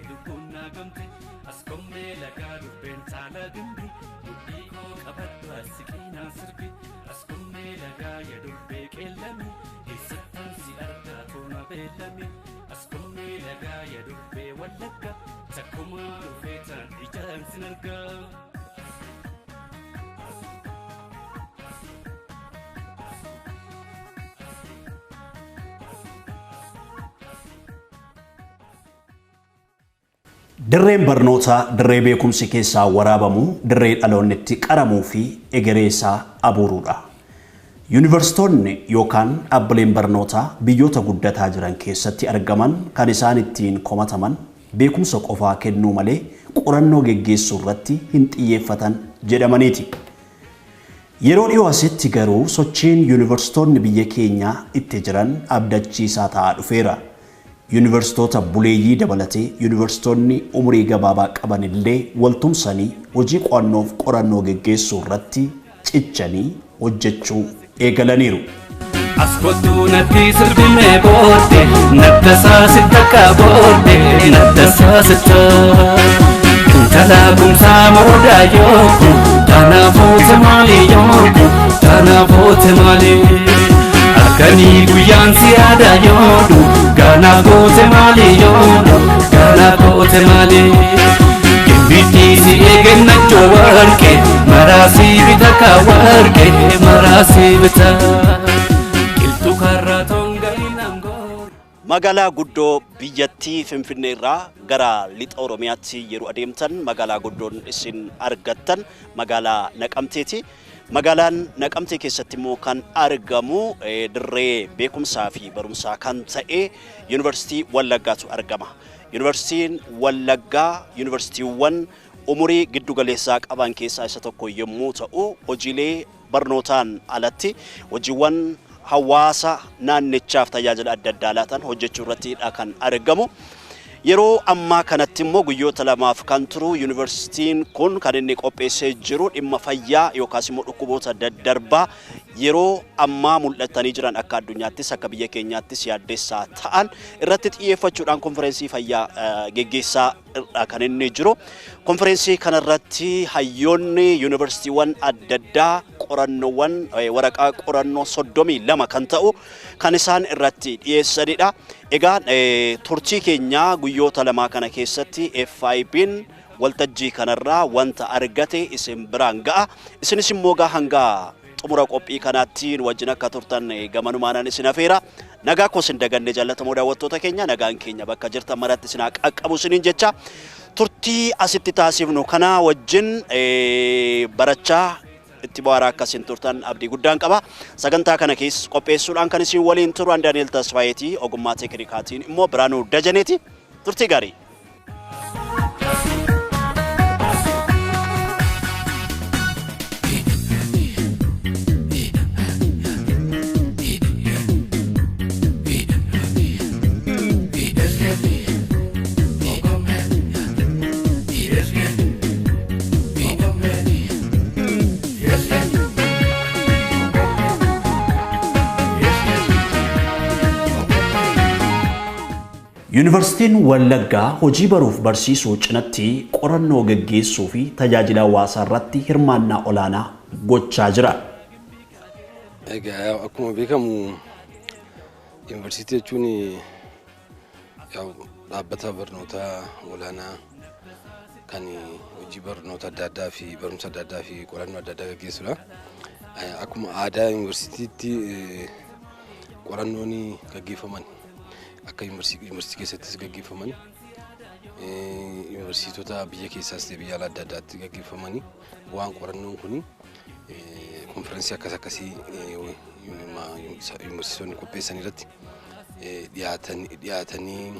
Lubbuun naa gamte as kommee lagaa dubbeen saala gimbi mudhii koo qabadhu as siqinaa sirbi as kommee lagaa ya durbee qeellami eessattaan si argaa toona beellami as kommee lagaa ya durbee Wallagga takkumaa dhufee taan ijaan sin argaa. Dirreen barnootaa dirree beekumsi keessaa waraabamu, dirree dhaloonni itti qaramuu fi egeree isaa abuuruudha. Yuunivarsiitonni yookaan dhaabbileen barnootaa biyyoota guddataa jiran keessatti argaman kan isaan ittiin komataman beekumsa qofaa kennuu malee qorannoo geggeessuu irratti hin xiyyeeffatan jedhamaniiti. Yeroo dhiyoo asitti garuu sochiin yuunivarsiitonni biyya keenyaa itti jiran abdachiisaa ta'aa dhufeera. Yuunivarsiitota buleeyyii dabalatee yuunivarsiitonni umurii gabaabaa qaban illee waltumsanii hojii qo'annoof qorannoo geggeessuu irratti cichanii hojjechuu eegalaniiru. As kottuu natti sirbimee booddee nadda saasitta akka booddee nadda saasitta. Intala kumsaa morodaa yooku taana fuute maali yooku taana fuute maali. Halkanii guyyaan si yaada yoodu gaana goote maali yoodu gaana goote maali. Gimbiitti si eegannachoo warqee maraasii bita ka warqee maraasii bita. Qilxuu karraa tonga inaan goore. Magaalaa guddoo biyyattii Finfinnee irraa gara lixa Oromiyaatti yeroo adeemtan magaalaa guddoon isin argattan magaalaa Naqamteeti. Magaalaan Naqamtee keessatti immoo kan argamu dirree beekumsaa fi barumsaa kan ta'e Yuunivarsiitii Wallaggaatu argama. Yuunivarsiitiin Wallaggaa yuunivarsiitiiwwan umurii giddu galeessaa qaban keessaa isa tokko yommuu ta'u hojiilee barnootaan alatti hojiiwwan hawaasa naannichaaf tajaajila adda addaa laatan hojjechuu irrattidha kan argamu. Yeroo ammaa kanatti immoo guyyoota lamaaf kan turu yuunivarsiitiin kun kan inni qopheessee jiru dhimma fayyaa yookaas immoo dhukkuboota daddarbaa yeroo ammaa mul'atanii jiran akka addunyaattis akka biyya keenyaattis yaaddeessaa ta'an irratti xiyyeeffachuudhaan konfereensii fayyaa geggeessaa kan inni jiru. Konfereensii kanarratti hayyoonni yuunivarsiitiiwwan adda addaa qorannoowwan waraqaa qorannoo 32 kan ta'u kan isaan irratti dhiyeessanidha. Egaa turtii keenya guyyoota lamaa kana keessatti FIB'n waltajjii kanarraa wanta argate isin biraan ga'a. Isinis immoo gaa hanga xumura qophii kanaatti nu wajjin akka turtan gamanumaanaan isin afeera. Nagaa koo isin daganne jaallatamoo daawwattoota keenya nagaan keenya bakka jirtan maratti isin haa qaqqabu isiniin jecha. Turtii asitti taasifnu kana wajjin barachaa itti bohaaraa akka isin turtan abdii guddaan qaba. Sagantaa kana keessa qopheessuudhaan kan isin waliin turu an Daani'el Tasfaayeeti. Ogummaa teeknikaatiin immoo Biraanuu Dajaneeti. Turtii gaarii. Yuunivarsiitiin Wallaggaa hojii baruuf barsiisuu cinatti qorannoo geggeessuu fi tajaajila hawaasaa irratti hirmaannaa olaanaa gochaa jira. Egaa akkuma beekamu yuunivarsiitii jechuun dhaabbata barnootaa olaanaa kan hojii barnoota adda addaa fi barumsa adda addaa fi qorannoo adda addaa gaggeessudha. Akkuma aadaa yuunivarsiitiitti qorannoon gaggeeffaman akka yuunivarsiitii keessattis gaggeeffaman yuunivarsiitota biyya keessaas ta'e biyya alaa adda addaatti gaggeeffamanii waan qorannoon kun konferensii akkas akkasii yuunivarsiitonni qopheessan irratti dhiyaatanii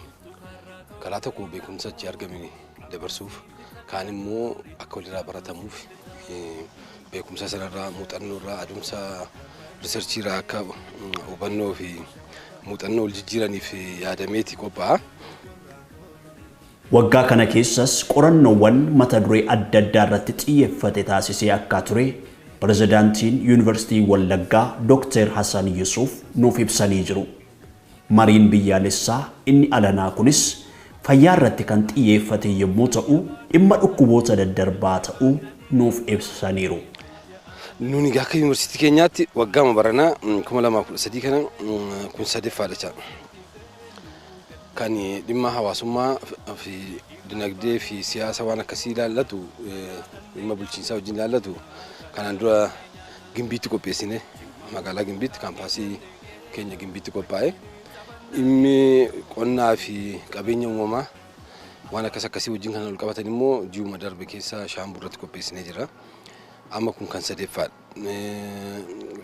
karaa tokko beekumsa achi argame dabarsuuf kaan immoo akka walirraa baratamuuf beekumsa sanarraa muuxannoo irraa adeemsa riisarchii irraa akka hubannoo fi muuxannoo wal jijjiiraniif yaadameeti qophaa'a. Waggaa kana keessas qorannoowwan mata duree adda addaa irratti xiyyeeffate taasisee akka ture pirezidaantiin Yuunivarsiitii Wallaggaa Dooktar Hassan Yusuuf nuuf ibsanii jiru. Mariin biyyaalessaa inni alanaa kunis fayyaa irratti kan xiyyeeffate yommuu ta'u, dhimma dhukkuboota daddarbaa ta'uu nuuf ibsaniiru. Nuni akka yuunivarsiitii keenyaatti waggaama baranaa 2013 kana kun sadeffaadha jechaadha. Kan dhimma hawaasummaa fi dinagdee fi siyaasa waan akkasii ilaallatu, dhimma bulchiinsaa wajjin ilaallatu kanaan dura Gimbiitti qopheessine, magaalaa Gimbiitti kaampaasii keenya Gimbiitti qophaa'e. Dhimmi qonnaa fi qabeenya uumamaa waan akkas akkasii wajjin kan wal qabatan immoo ji'uma darbe keessa Shaambuu irratti qopheessinee jira. Amma kun kan sadeffaadha.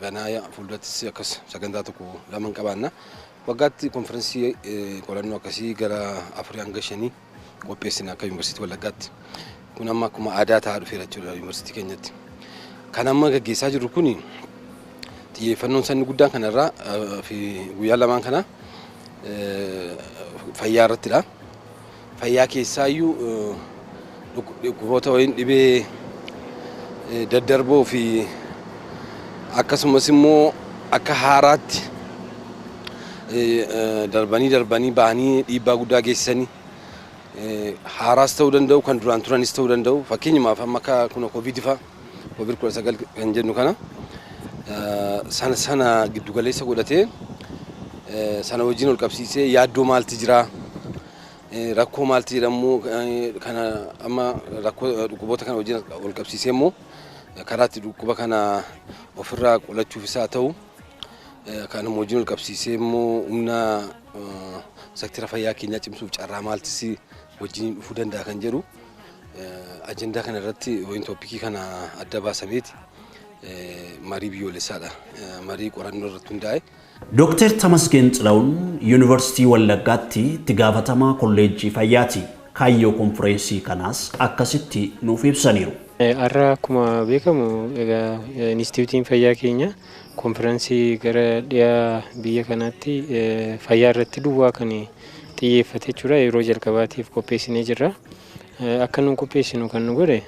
Ganaa fuuldurattis akkas sagantaa tokko lama hin qabaanna. Waggaatti konferensii qorannoo akkasii gara 4 hanga 5 qopheessina akka yuunivarsiitii Wallaggaatti. Kun amma akkuma aadaa ta'aa dhufeera jechuudha yuunivarsiitii keenyatti. Kan amma gaggeessaa jirru kuni xiyyeeffannoon sanni guddaan kanarraa fi guyyaa lamaan kana fayyaa irrattidha. Fayyaa keessaayyuu dhukkuboota wayiin dhibee daddarboo fi akkasumas immoo akka haaraatti darbanii darbanii bahanii dhiibbaa guddaa geessisanii haaraas ta'uu danda'u, kan duraan turanis ta'uu danda'u. Fakkeenyumaaf amma akka kun Covid fa'a, Covid 19 kan jennu kana sana sana giddugaleessa godhatee, sana wajjin ol qabsiisee yaaddoo maalti jira, rakkoo maalti jedhamu kana, amma rakkoo dhukkuboota kana wajjin ol qabsiisee immoo karaa itti dhukkuba kana ofirraa qolachuufis haa ta'u, kan wajjin ol qabsiisee immoo humna sektara fayyaa keenyaa cimsuuf carraa maaltis wajjin dhufuu danda'a kan jedhu ajandaa kana irratti wayin topicii kana adda baasameeti marii biyyoolessaadha. Marii qorannoo irratti hundaa'e. Dooktar Tamasgeen Xilahuun Yuunivarsiitii Wallaggaatti itti gaafatamaa kolleejjii fayyaati. Kaayyoo konfireensii kanaas akkasitti nuuf ibsaniiru. Har'a akkuma beekamu egaa inistituutiin fayyaa keenya konfiraansii gara dhiyaa biyya kanaatti fayyaa irratti duwwaa kan xiyyeeffate jechuudha, yeroo jalqabaatiif qopheessinee jirra. Akka nu qopheessinu kan nu godhe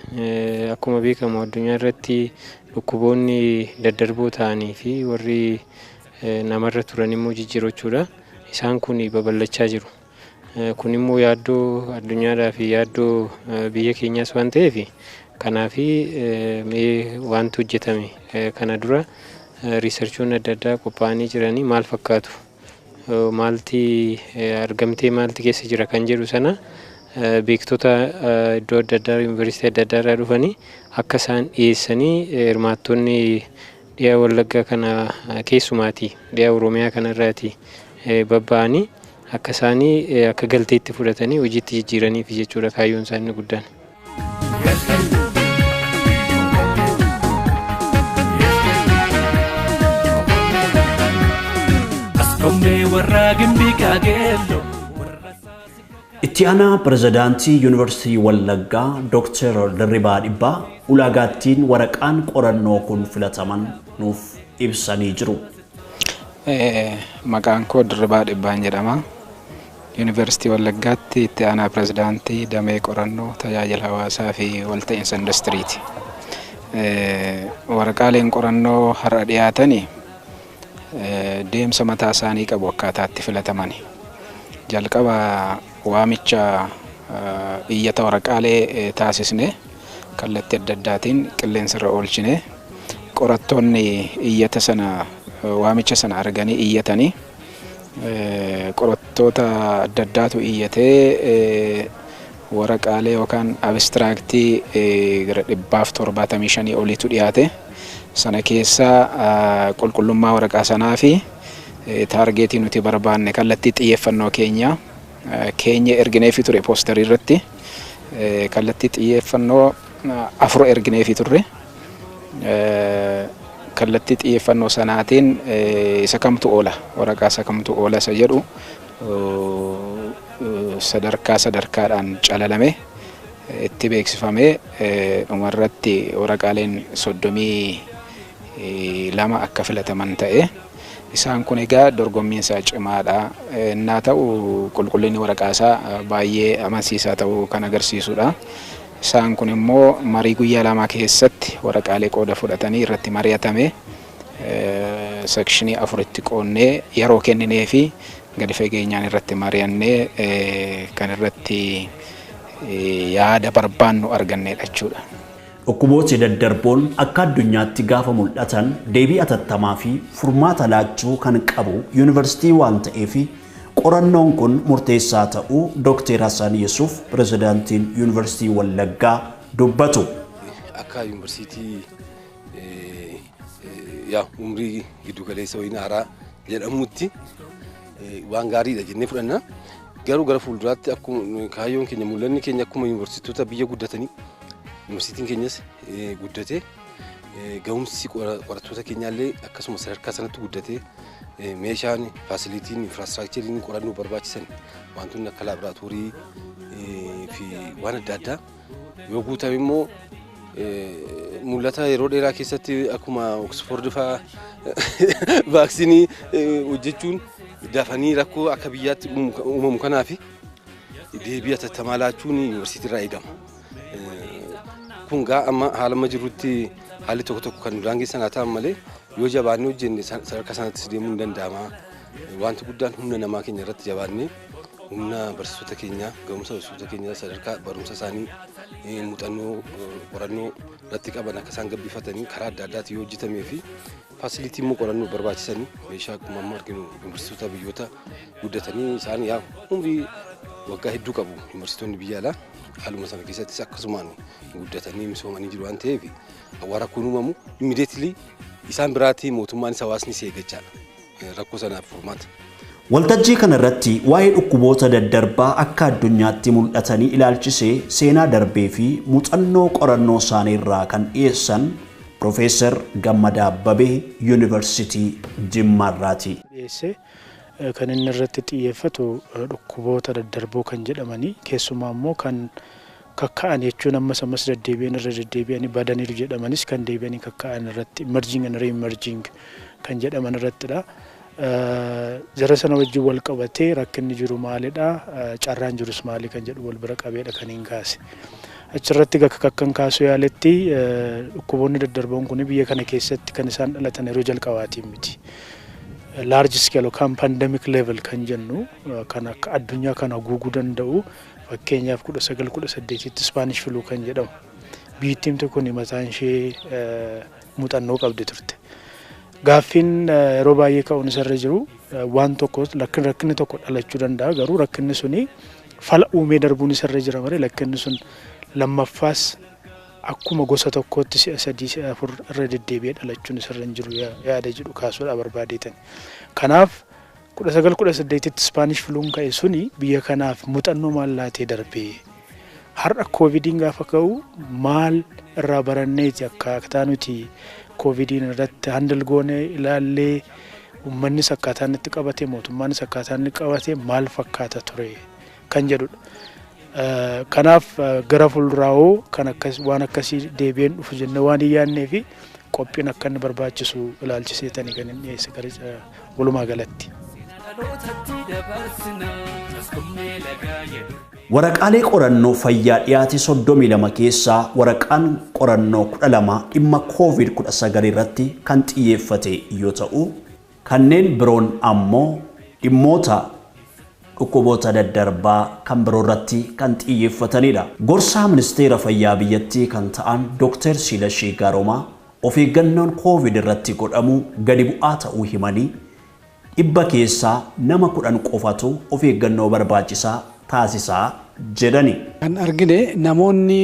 akkuma beekamu addunyaa irratti dhukkuboonni daddarboo ta'anii fi warri namarra turan immoo jijjiirachuudha. Isaan kun babal'achaa jiru. Kun immoo yaaddoo addunyaadhaa fi yaaddoo biyya keenyaas waan ta'eef, kanaaf mee wanti hojjetame kana dura researchoonni adda addaa qophaa'anii jiranii maal fakkaatu, maalti argamtee maalti keessa jira kan jedhu sana beektota iddoo adda addaa, yuunivarsiitii adda addaa irraa dhufanii akka isaan dhiyeessanii hirmaattonni dhiya Wallaggaa kana, keessumaati dhiya Oromiyaa kanarraati babba'anii akka isaanii akka galteetti fudhatanii hojiitti jijjiiraniif jechuudha kaayyoon isaanii guddaan. Asqomee warra Gimbii kaageelloo. Itti aanaa pirezidaantii Yuunivarsiitii Wallaggaa Dooktar Dirribaa Dhibbaa ulaagaattiin waraqaan qorannoo kun filataman nuuf ibsanii jiru. Maqaan koo Dirribaa Dhibbaan jedhama. Yuunivarsiitii Wallaggaatti itti aanaa pirezidaantii damee qorannoo, tajaajila hawaasaa fi walta'iinsa industiriiti. Waraqaaleen qorannoo har'a dhiyaatanii deemsa mataa isaanii qabu akkaataatti filatamani. Jalqaba waamicha iyyata waraqaalee taasisne, kallattii adda addaatiin qilleensarra oolchine, qorattoonni iyyata sana, waamicha sana arganii iyyatanii, qorattoota adda addaatu iyyatee waraqaalee yookaan abstractii gara 175 oliitu dhiyaate. Sana keessaa qulqullummaa waraqaa sanaa fi targetii nuti barbaanne, kallattii xiyyeeffannoo keenya keenya ergineefi ture poosterii irratti, kallattii xiyyeeffannoo afur ergineefi turre. Kallattii xiyyeeffannoo sanaatiin isa kamtu oola, waraqaa isa kamtu oola isa jedhu sadarkaa sadarkaadhaan calalame itti beeksifamee, dhumarratti waraqaaleen 32 akka filataman ta'e. Isaan kun egaa dorgommiin isaa cimaadha. Innaa ta'u qulqullinni waraqaa isaa baay'ee amansiisaa ta'uu kan agarsiisudha. Isaan kun immoo marii guyyaa lamaa keessatti waraqaalee qooda fudhatanii irratti mari'atame, sectionii afuritti qoonnee yeroo kenninee fi Gadi fageenyaan irratti mari'annee kan irratti yaada barbaannu arganneedha jechuudha. Dhukkubooti daddarboon akka addunyaatti gaafa mul'atan deebii atattamaa fi furmaata laachuu kan qabu yuunivarsiitii waan ta'eef qorannoon kun murteessaa ta'uu Dr. Hassan Yusuf, pirezidaantiin Yuunivarsiitii Wallaggaa, dubbatu. Akka yuunivarsiitii yaa umrii giddu galeessa wayii haaraa jedhamutti waan gaariidha jennee fudhanna. Garuu gara fuulduraatti akkuma kaayyoon keenya, mul'anni keenya, akkuma yuunivarsiitota biyya guddatanii yuunivarsiitiin keenyas guddatee, ga'umsi qorattoota keenyaallee akkasuma sadarkaa sanatti guddatee, meeshaan, facilityn, infrastructureiin qorannoo barbaachisan, wantoonni akka laaboraatoorii fi waan adda addaa yoo guutame immoo, mul'ata yeroo dheeraa keessatti akkuma Oxford fa'aa vaaksiinii hojjechuun dafanii rakkoo akka biyyaatti uumamu kanaaf deebii atattamaa laachuun yuunivarsiitii irraa eegama. Kun gaa amma haala amma jirrutti haalli tokko tokko kan duraan geessan haa ta'an malee, yoo jabaannee hojjenne sadarkaa sanattis deemuu ni danda'ama. Wanti guddaan humna namaa keenya irratti jabaannee, humna barsiisota keenyaa, ga'umsa barsiisota keenyaa, sadarkaa barumsa isaanii, muuxannoo qorannoo irratti qaban akka isaan gabbifatanii karaa adda addaatiin yoo hojjetamee fi facility immoo qorannoo barbaachisanii, meeshaa akkuma amma arginu yuunivarsiitota biyyoota guddatanii isaan yaa umrii waggaa hedduu qabu, yuunivarsiitonni biyya alaa haaluma sana keessattis akkasumaan guddatanii misoomanii jiru waan ta'eef, awwaara rakkoon uumamu immediately isaan biraatti mootummaanis hawaasnis eeggachaadha rakkoo sanaaf furmaata. Waltajjii kana irratti waa'ee dhukkuboota daddarbaa akka addunyaatti mul'atanii ilaalchisee seenaa darbee fi muuxannoo qorannoo isaanii irraa kan dhiyeessan Profeesar Gammadaa Abbabee Yuunivarsiitii Jimmaarraati. Dhiyeessee kan inni irratti xiyyeeffatu dhukkuboota daddarboo kan jedhamanii, keessumaa immoo kan kakka'an jechuun ammas ammas deddeebi'an, irra deddeebi'anii badaniiru jedhamanis kan deebi'anii kakka'an irratti, emerging and re-emerging kan jedhaman irrattidha. Jara sana wajjin wal qabatee rakkinni jiru maalidha, carraan jirus maali kan jedhu wal bira qabeedha kan hin kaase. Achirratti bakka akkan kaasuu yaaletti, dhukkuboonni daddarboon kun biyya kana keessatti kan isaan dhalatan yeroo jalqabaatiin miti. Large scale yookaan pandemic level kan jennu, kan akka addunyaa kana haguuguu danda'u, fakkeenyaaf 1918tti Spanish flu kan jedhamu. Biyyattiin kun mataan ishee muuxannoo qabdi turte. Gaaffiin yeroo baay'ee ka'uun isarra jiru, waan tokko rakkinni tokko dhalachuu danda'a, garuu rakkinni suni fala uumee darbuun isarra jira malee rakkinni sun lammaffaas akkuma gosa tokkootti si'a sadii, si'a afur irra deddeebi'ee dhalachuun isarra hin jiru yaada jedhu kaasuudha barbaadeetan. Kanaaf 1918tti Spanish fluun ka'e suni biyya kanaaf muuxannoo maal laatee darbee, har'a koovidiin gaafa ka'u maal irraa baranneeti, akkaataa nuti koovidiin irratti handle goone ilaallee, uummannis akkaataa inni itti qabate, mootummaanis akkaataa inni qabate maal fakkaata ture kan jedhudha. Kanaaf gara fuulduraawoo kan akkas waan akkasii deebi'een dhufu jennee waan hin yaadnee fi qophiin akka inni barbaachisu ilaalchiseetanii kan inni dhiyeesse gara walumaa galatti. Dhalootatti dabarsina askummee lagaa jedhu. Waraqaalee qorannoo fayyaa dhiyaate 32 keessaa waraqaan qorannoo 12 dhimma COVID-19 irratti kan xiyyeeffate yoo ta'u, kanneen biroon ammoo dhimmoota dhukkuboota daddarbaa kan biroo irratti kan xiyyeeffatanidha. Gorsaa ministeera fayyaa biyyattii kan ta'an Dr. Silashii Garomaa of eeggannoon COVID irratti godhamu gadi bu'aa ta'uu himanii, 100 keessaa nama 10 qofatu of eeggannoo barbaachisaa taasisaa jedhani. Kan argine namoonni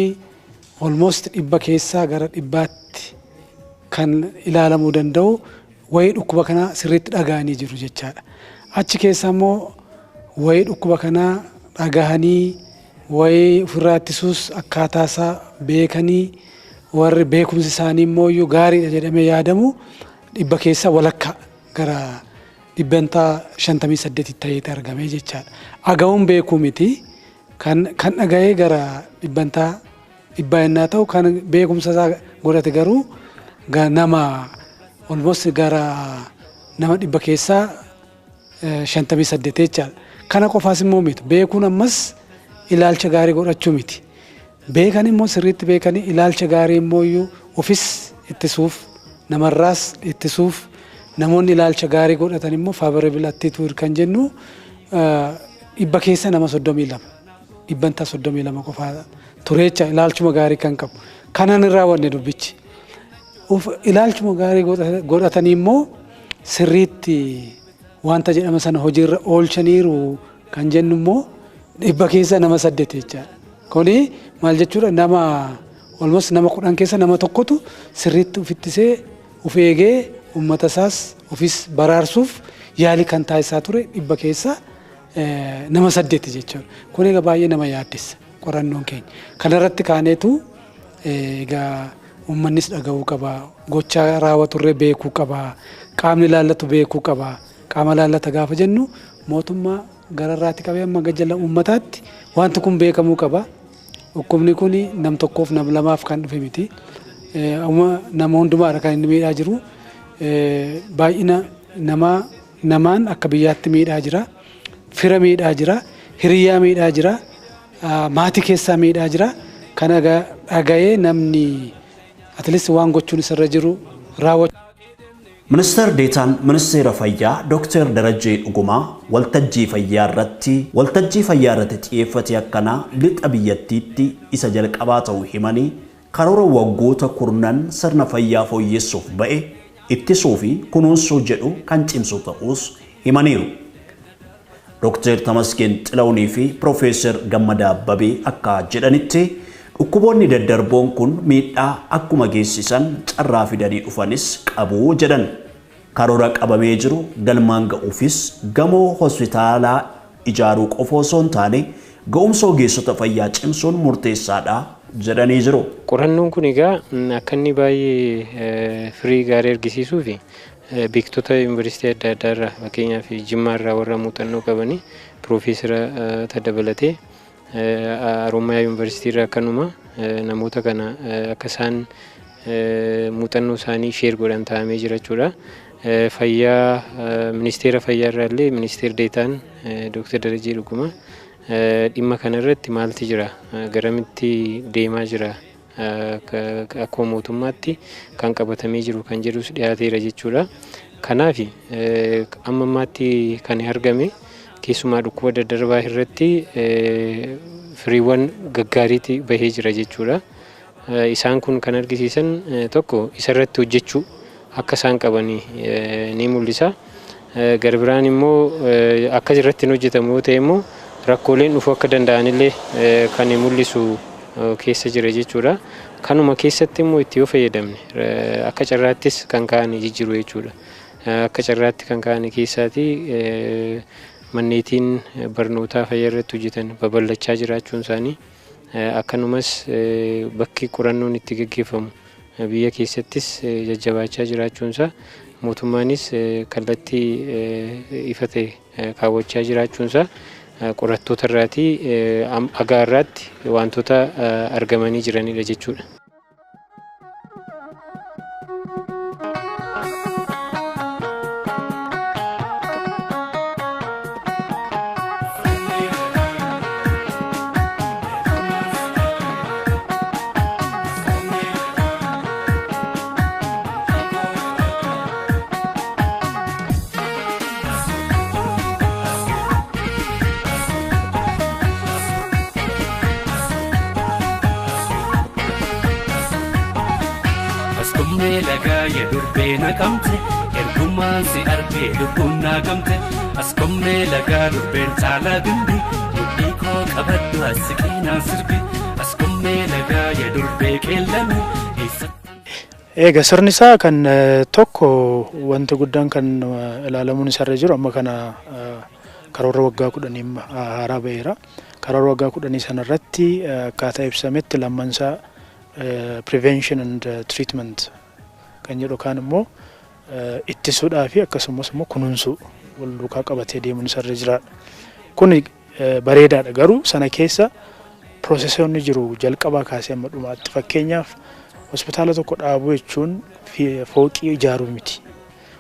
almost 100 keessaa gara 100tti kan ilaalamuu danda'u wayii dhukkuba kanaa sirriitti dhaga'anii jiru jechaadha. Achi keessa immoo wayii dhukkuba kanaa dhagahanii, wayii ofirraa ittisuus akkaataa isaa beekanii, warri beekumsi isaanii immoo iyyuu gaariidha jedhamee yaadamu 100 keessa walakkaa gara 58% ta'eeti argame jechaadha. Dhaga'uun beekuu miti, kan dhaga'ee gara 100% yennaa ta'u, kan beekumsa isaa godhate garuu nama almost gara nama 58% jechaadha. Kana qofaas immoo miti, beekuun ammas ilaalcha gaarii godhachuu miti. Beekan immoo sirriitti beekanii ilaalcha gaarii immoo iyyuu ofis ittisuuf, namarraas ittisuuf, namoonni ilaalcha gaarii godhatan immoo favorable attitude kan jennu 100 keessa nama 32 dhibbantaa 32 qofaa tureecha ilaalchuma gaarii kan qabu. Kanan irraa wanne dubbichi. Ilaalchuma gaarii godhatanii immoo sirriitti wanta jedhama sana hojiirra oolchaniiru kan jennu immoo 100 keessa nama 8 jechaadha. Kuni maal jechuudha, nama almost nama 10 keessa nama tokkotu sirriitti ufittisee of eegee uummata isaas ofis baraarsuuf yaalii kan taasisaa ture 100 keessa nama 8 jechuudha. Kun egaa baay'ee nama yaaddessa qorannoon keenya. Kanarratti kaaneetu egaa uummannis dhaga'uu qaba, gochaa raawwaturree beekuu qaba, qaamni ilaallatu beekuu qaba. Qaama ilaallata gaafa jennu mootummaa gararraatti qabee amma gajjala uummataatti wanti kun beekamuu qaba. Dhukkubni kun nam tokkoof nam lamaaf kan dhufe miti. Nama hundumaadha kan inni miidhaa jiru. Baay'ina namaan akka biyyaatti miidhaa jira. Fira miidhaa jira. Hiriyaa miidhaa jira. Maatii keessaa miidhaa jira. Kana dhaga'ee namni atleast waan gochuun isarra jiru raawwachuu. Ministeer Deetaan Ministeera Fayyaa Dr. Darajjee Dhugumaa waltajjii fayyaa irratti xiyyeeffate akkanaa lixa biyyattiitti isa jalqabaa ta'uu himanii karoora waggoota 10 sirna fayyaa fooyyessuuf ba'e ittisuu fi kunuunsuu jedhu kan cimsu ta'us himaniiru. Dr. Tamasgeen Xilahuunii fi Profeesar Gammadaa Abbabee akka jedhanitti dhukkuboonni daddarboon kun miidhaa akkuma geessisan carraa fidanii dhufanis qabu jedhan. Karoora qabamee jiru galmaan ga'uufis gamoo hospitaalaa ijaaruu qofa osoo hin taane ga'umsa ogeessota fayyaa cimsuun murteessaadha jedhanii jiru. Qorannoon kun egaa akka inni baay'ee firii gaarii argisiisuu fi beektota yuunivarsiitii adda addaa irraa fakkeenyaaf Jimmaa irraa warra muuxannoo qabanii Piroofeesara dabalatee Oromiyaa yuunivarsiitii irraa akkanuma namoota kana akka isaan muuxannoo isaanii sheer godhan taa'amee jira jechuudha. Fayyaa ministeera fayyaa irraa illee ministeer Deetaan Dr. Darajjee Dhugumaa dhimma kana irratti maaltu jira, garamitti deemaa jira, akkuma mootummaatti kan qabatamee jiru kan jedhus dhiyaateera jechuudha. Kanaaf amma ammaatti kan argame keessumaa dhukkuba daddarbaa irratti firiiwwan gaggaariitti bahee jira jechuudha. Isaan kun kan argisiisan tokko isarratti hojjechuu akka isaan qabanii ni mul'isa. Gara biraan immoo akka irratti hin hojjetamu yoo ta'e immoo rakkooleen dhufuu akka danda'anillee kan mul'isu keessa jira jechuudha. Kanuma keessatti immoo itti yoo fayyadamne akka carraattis kan ka'an jijjiiru jechuudha. Akka carraatti kan ka'an keessaati manneetiin barnootaa fayyaa irratti hojjetan babal'achaa jiraachuun isaanii akkanumas bakki qorannoon itti gaggeeffamu biyya keessattis jajjabaachaa jiraachuun isaa mootummaanis kallattii ifa ta'e kaawwachaa jiraachuun isaa qorattoota irraatii hagaa irraatti wantoota argamanii jiranidha jechuudha. Lagaa durbee naqamte ergumaan si argee lubbuun naqamte as qomnee lagaa durbeen caalaa gimbi mudhii koo qabadhu as siqinaan sirbi as qomnee lagaa durbee qeellame. Egaa sirni isaa kan tokko wanti guddaan kan ilaalamuun isarra jiru amma kana karoora waggaa 10 haaraa ba'eera. Karoora waggaa 10 sanarratti akkaataa ibsametti lammansaa prevention and treatment kan jedhu kaan immoo ittisuudhaa fi akkasumas immoo kunuunsuu wal duukaa qabatee deemuun isarra jiraadha. Kun bareedaadha garuu sana keessa piroosesoonni jiru jalqabaa kaasee amma dhumaatti fakkeenyaaf hospitaala tokko dhaabuu jechuun fooqii ijaaruu miti.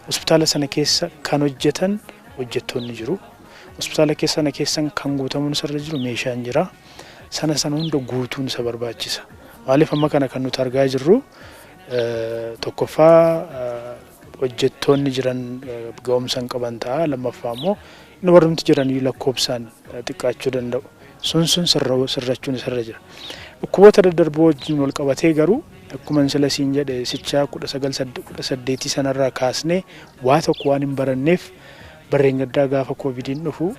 Hospitaala sana keessa kan hojjetan hojjettoonni jiru. Hospitaala keessa sana keessan kan guutamuun isarra jiru meeshaan jira. Sana sana hunda guutuun isa barbaachisa. Maaliif amma kana kan nuti argaa jirru tokkoffaa Hojjettoonni jiran ga'umsa hin qaban ta'a. Lammaffaa immoo inni warrumti jiran lakkoofsaan xiqqaachuu danda'u. Sun sirrachuun isarra jira. Dhukkuboota daddarboo wajjin wal qabatee garuu, akkuma sila siin jedhe, sichaa 1918 sanarraa kaasnee waa tokko waan hin baranneef, barreen gaddaa gaafa koovidiin dhufu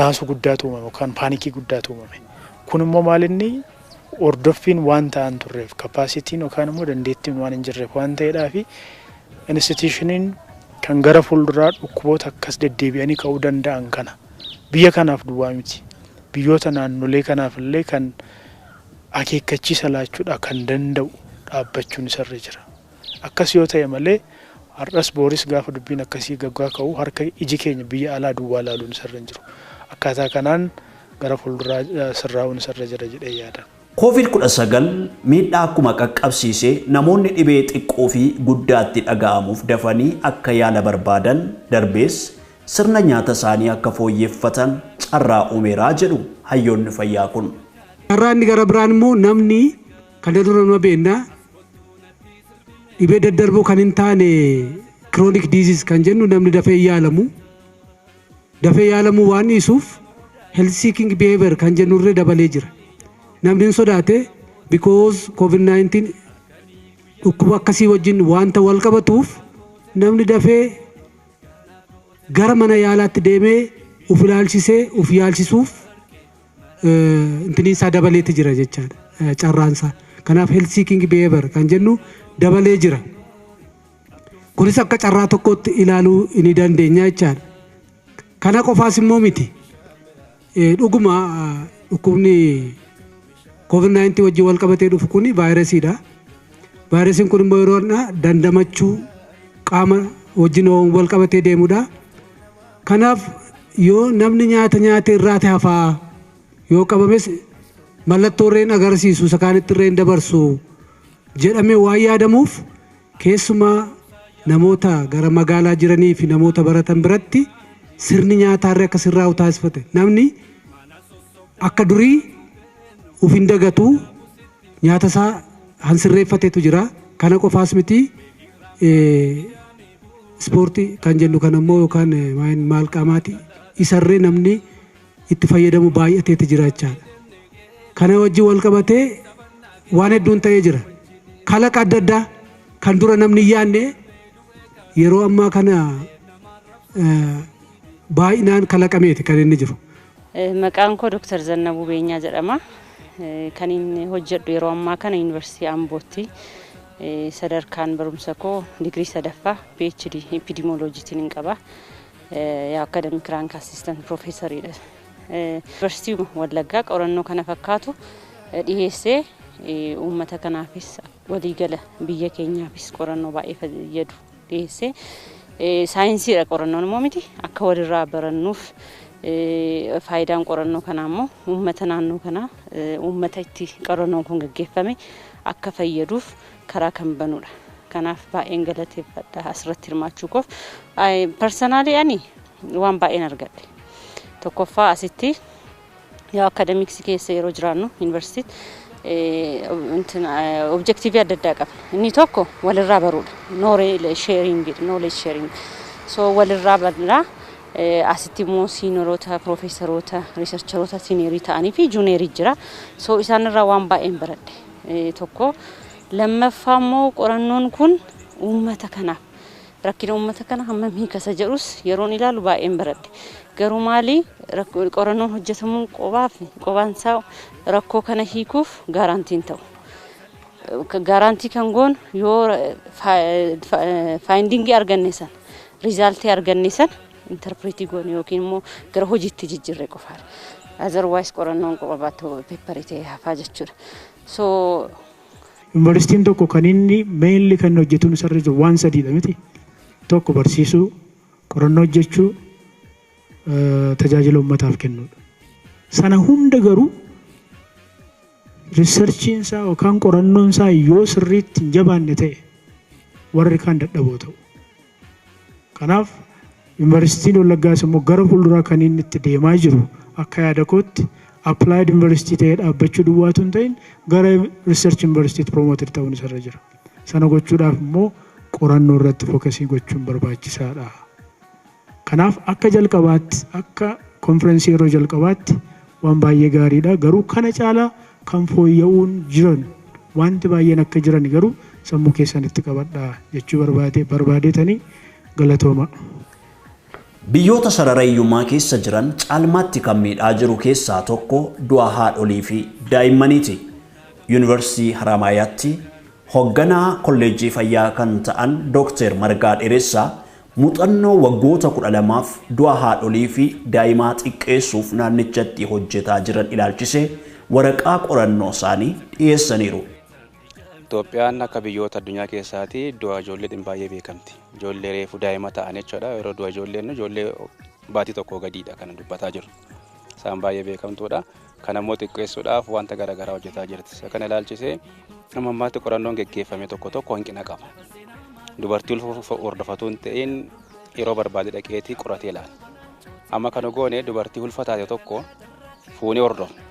naasuu guddaatu uumame yookaan panic guddaatu uumame. Kun immoo maalinni hordoffiin waan ta'an turreef, capacityn yookaan immoo dandeettiin waan hin jirreef waan ta'eedhaa fi institutioniin kan gara fuulduraa dhukkuboota akkas deddeebi'anii ka'uu danda'an kana biyya kanaaf duwwaa miti, biyyoota naannolee kanaaf illee kan akeekkachiisa laachuudha kan danda'u dhaabbachuun isarra jira. Akkas yoo ta'e malee, har'as booris gaafa dubbiin akkasii gaggaa ka'u harka iji keenya biyya alaa duwwaa laaluun isarra hin jiru. Akkaataa kanaan gara fuulduraa sirraa'uun isarra jira jedhee yaada. Covid-19 miidhaa akkuma qaqqabsiise, namoonni dhibee xiqqoo fi guddaatti dhaga'amuuf dafanii akka yaala barbaadan, darbees sirna nyaata isaanii akka fooyyeffatan carraa uumeeraa jedhu hayyoonni fayyaa kun. Carraa inni gara biraan immoo, namni kan dura nama beennaa dhibee daddarboo kan hin taane, chronic disease kan jennu, namni dafee yaalamu dafee yaalamuu waan dhiisuuf, health seeking behavior kan jennurree dabalee jira. Namni hin sodaate, because COVID-19 dhukkuba akkasii wajjin wanta wal qabatuuf, namni dafee gara mana yaalaatti deemee uf ilaalchisee uf yaalchisuuf intiniin isaa dabaleeti jira jechaadha, carraansaa. Kanaaf health seeking behavior kan jennu dabalee jira. Kunis akka carraa tokkotti ilaaluu ni dandeenya jechaadha. Kana qofaas immoo miti. Dhuguma dhukkubni COVID-19 wajjin wal qabatee dhufu kun vaayirasiidha. Vaayirasiin kun immoo yeroo dandamachuu qaama wajjin wal qabatee deemudha. Kanaaf yoo namni nyaata nyaate irraati hafaa, yoo qabames mallattoo irreen agarsiisu, isa kaanitti irreen dabarsu jedhamee waan yaadamuuf, keessumaa namoota gara magaalaa jiranii fi namoota baratan biratti sirni nyaataarra akka sirraa'u taasifate. Namni akka durii uf hin dagatu, nyaata isaa hansirreeffateetu jira. Kana qofaas miti, ispoortii kan jennu kan ammoo yookaan maal qaamaati isarree namni itti fayyadamu baay'ateeti jira jechaadha. Kana wajjin wal qabatee waan hedduun ta'ee jira. Kalaqa adda addaa kan dura namni hin yaadne yeroo ammaa kana baay'inaan kalaqameeti kan inni jiru. Maqaan koo Dr. Zannabuu Beenyaa jedhama. Kan inni hojjedhu yeroo ammaa kana Yuunivarsiitii Ambootti. Sadarkaan barumsa koo digirii sadaffaa PhD epidemiologyitiin hin qaba. Yaa academic rank assistant professoriidha. Yuunivarsiitii Wallaggaa qorannoo kana fakkaatu dhiyeessee, uummata kanaafis waliigala biyya keenyaafis qorannoo baay'ee fayyadu dhiyeessee, saayinsiidha qorannoon immoo miti, akka walirraa barannuuf. Faayidaan qorannoo kanaa immoo uummata naannoo kanaa, uummata itti qorannoon kun gaggeeffame akka fayyaduuf karaa kan banudha. Kanaaf baay'een galateeffadha asirratti hirmaachuu koof. Personally ani waan baay'een argadhe. Tokkoffaa, asitti yaa academics keessa yeroo jiraannu yuunivarsiitiitti objective adda addaa qabna. Inni tokko walirraa baruudha. Knowledge sharing, knowledge sharing. So walirraa barraa, asitti immoo senioroota, piroofeesaroota, researcheroota senior ta'anii fi junior jira. So isaanirraa waan baay'een baradhe tokko. Lammaffaa immoo, qorannoon kun uummata kanaaf, rakkina uummata kana hammam hiikasa jedhus yeroon ilaalu baay'een baradhe. Garuu maali, qorannoon hojjetamuu qobaaf qobaansaa rakkoo kana hiikuuf guarantee hin ta'u. Guarantee kan goonu yoo finding arganne sana, result arganne sana interpret goone yookiin immoo gara hojiitti jijjiirre qofaadha. Otherwise qorannoon qofaatti paper ta'ee hafaa jechuudha. So Yuunivarsiitiin tokko kan inni mainly kan hojjetuun isarra jiru waan sadiidha miti. Tokko barsiisuu, qorannoo hojjechuu, tajaajila uummataaf kennuudha. Sana hunda garuu researchiin isaa yookaan qorannoon isaa yoo sirriitti hin jabaanne ta'e, warri kaan dadhaboo ta'u. Kanaaf Yuunivarsiitiin Wallaggaas immoo gara fuulduraa kan inni itti deemaa jiru, akka yaada kootti, applied university ta'ee dhaabbachuu duwwaatu hin ta'in, gara research university promoted ta'uun isarra jira. Sana gochuudhaaf immoo Qorannoo irratti focus gochuun barbaachisaadha. Kanaaf akka jalqabaatti, akka konferensii yeroo jalqabaatti waan baay'ee gaariidha. Garuu kana caalaa kan fooyya'uun jiran wanti baay'een akka jiran garuu sammuu keessanitti qabadhaa jechuu barbaadeetanii galatooma. Biyyoota sarara hiyyummaa keessa jiran caalmaatti kan miidhaa jiru keessaa tokko du'a haadholii fi daa'immaniiti. Yuunivarsiitii Haramaayaatti hoogganaa kolleejjii fayyaa kan ta'an Dooktar Margaa Dheeressaa muuxannoo waggoota 12f du'a haadholii fi daa'imaa xiqqeessuuf naannichatti hojjetaa jiran ilaalchisee waraqaa qorannoo isaanii dhiyeessaniiru. Itoophiyaan akka biyyoota addunyaa keessaati du'a ijoolleetiin baay'ee beekamti. Ijoollee reefu daa'ima ta'an jechuudha. Yeroo du'a ijoolleen ijoollee baatii tokko gadiidha kan dubbataa jiru. Isaan baay'ee beekamtuudha. Kana immoo xiqqeessuudhaaf wanta garaagaraa hojjetaa jirti. Isa kana ilaalchisee amma ammaatti qorannoon geggeeffame tokko tokko hanqina qaba. Dubartii ulfa hordofatu hin ta'in yeroo barbaade dhaqeetii qoratee ilaala. Amma kana goone dubartii ulfa taate tokko fuunee hordofna.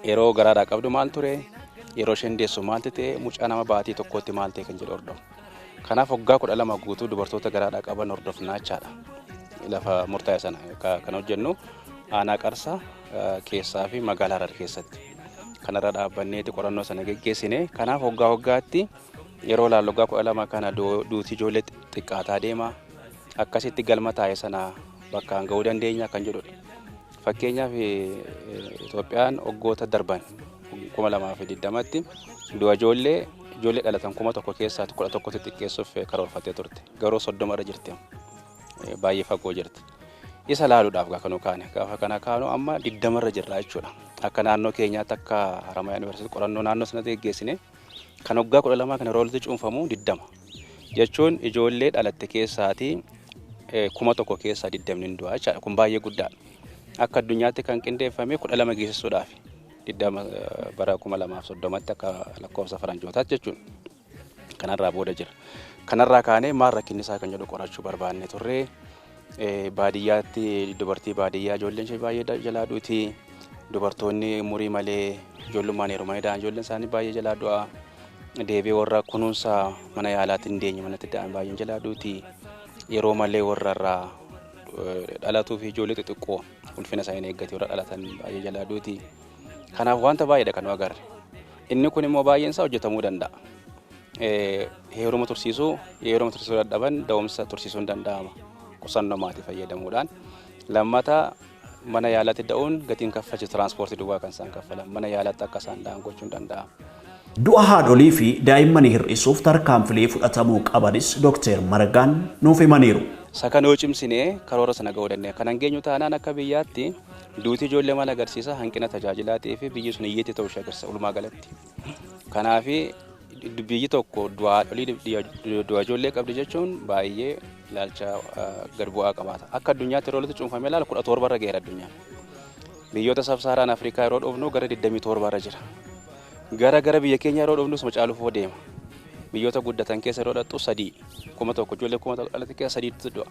Yeroo garaadhaa qabdu maal ture? Yeroo isheen deessu maalti ta'e? Mucaa nama baatii tokkotti maal ta'e kan jedhu hordofna. Kanaaf waggaa 12 guutuu dubartoota garaadhaa qaban hordofnaa jechaadha. Lafa murtaa'e sana kan hojjennu aanaa Qarsaa keessaa fi magaalaa Harar keessatti. Kanarra dhaabbanneeti qorannoo sana geggeessine. Kanaaf waggaa waggaatti yeroo ilaallu waggaa 12 kana duutii ijoollee xiqqaataa deema. Akkasitti galma taa'e sana bakkaan ga'uu dandeenya kan jedhudha. Fakkeenyaaf Itoophiyaan waggoota darban 2020tti du'a ijoollee dhalatan 1000 keessaa 11tti xiqqeessuuf karoorfattee turte. Garuu 30 irra jirti. Baay'ee fagoo jirti. Isa ilaaluudhaaf gaafa nu kaane gaafa kana kaanu amma 20 irra jirra jechuudha. Akka naannoo keenyaatti akka Haramaayaa Yuunivarsiitii qorannoo naannoo sanatti geggeessine kan waggaa 12 kana yeroo walitti cuunfamu 20 jechuun ijoollee dhalatte keessaatii 1000 keessaa 20 ni du'a jechaadha. Kun baay'ee guddaadha. Akka addunyaatti kan qindeeffame 12 geessisuudhaaf 20 bara 2030tti akka lakkoofsa faranjootaatti jechuudha. Kanarraa booda jira. Kanarraa kaanee maal rakkinni isaa kan jedhu qorachuu barbaanne turre. Baadiyyaatti dubartii baadiyyaa ijoolleen ishee baay'ee jalaa duuti. Dubartoonni umurii malee ijoollummaan heerumanii da'an ijoolleen isaanii baay'ee jalaa du'a. Deebi'ee warra kunuunsa mana yaalaatti hin deenye manatti da'an baay'een jalaa duuti. Yeroo malee warra irraa dhalatuu fi ijoollee xixiqqoo ulfina isaanii eeggate warra dhalatan baay'ee jalaa duuti. Kanaaf wanta baay'eedha kan nu agarre. Inni kun immoo baay'een isaa hojjetamuu danda'a. Heeruma tursiisuu dadhaban da'umsa tursiisuun danda'ama. Qusannoo maatii fayyadamuudhaan. Lammataa mana yaalaatti da'uun gatiin kaffalchiisu tiraanspoortii duwwaa kan isaan kaffalan mana yaalaatti akka isaan da'an gochuun danda'ama. Du'a haadholii fi daa'immanii hir'isuuf tarkaanfilee fudhatamuu qabanis Dooktar Margaan nuuf himaniiru. Isa kana yoo cimsinee karoora sana ga'uu dandeenya. Kan hangeenyu taanaan akka biyyaatti duutii ijoollee maal agarsiisa hanqina tajaajilaatii fi biyyi sun hiyyeetti ta'uu ishee agarsiisa walumaa galatti. Kanaaf biyyi tokko du'a haadholii du'a ijoollee qabdi jechuun baay'ee ilaalcha gad bu'aa qabaata. Akka addunyaatti yeroo walitti cuunfamee ilaalu 17 irra ga'eera addunyaan. Biyyoota sab-saharaan Afrikaa yeroo dhufnu gara 27 irra jira. Gara biyya keenya yeroo dhufnu suma caaluuf deema. Biyyoota guddatan keessa yeroo dhaqxu 3 1000 ijoollee 1000 dhalate keessa 3tti du'a.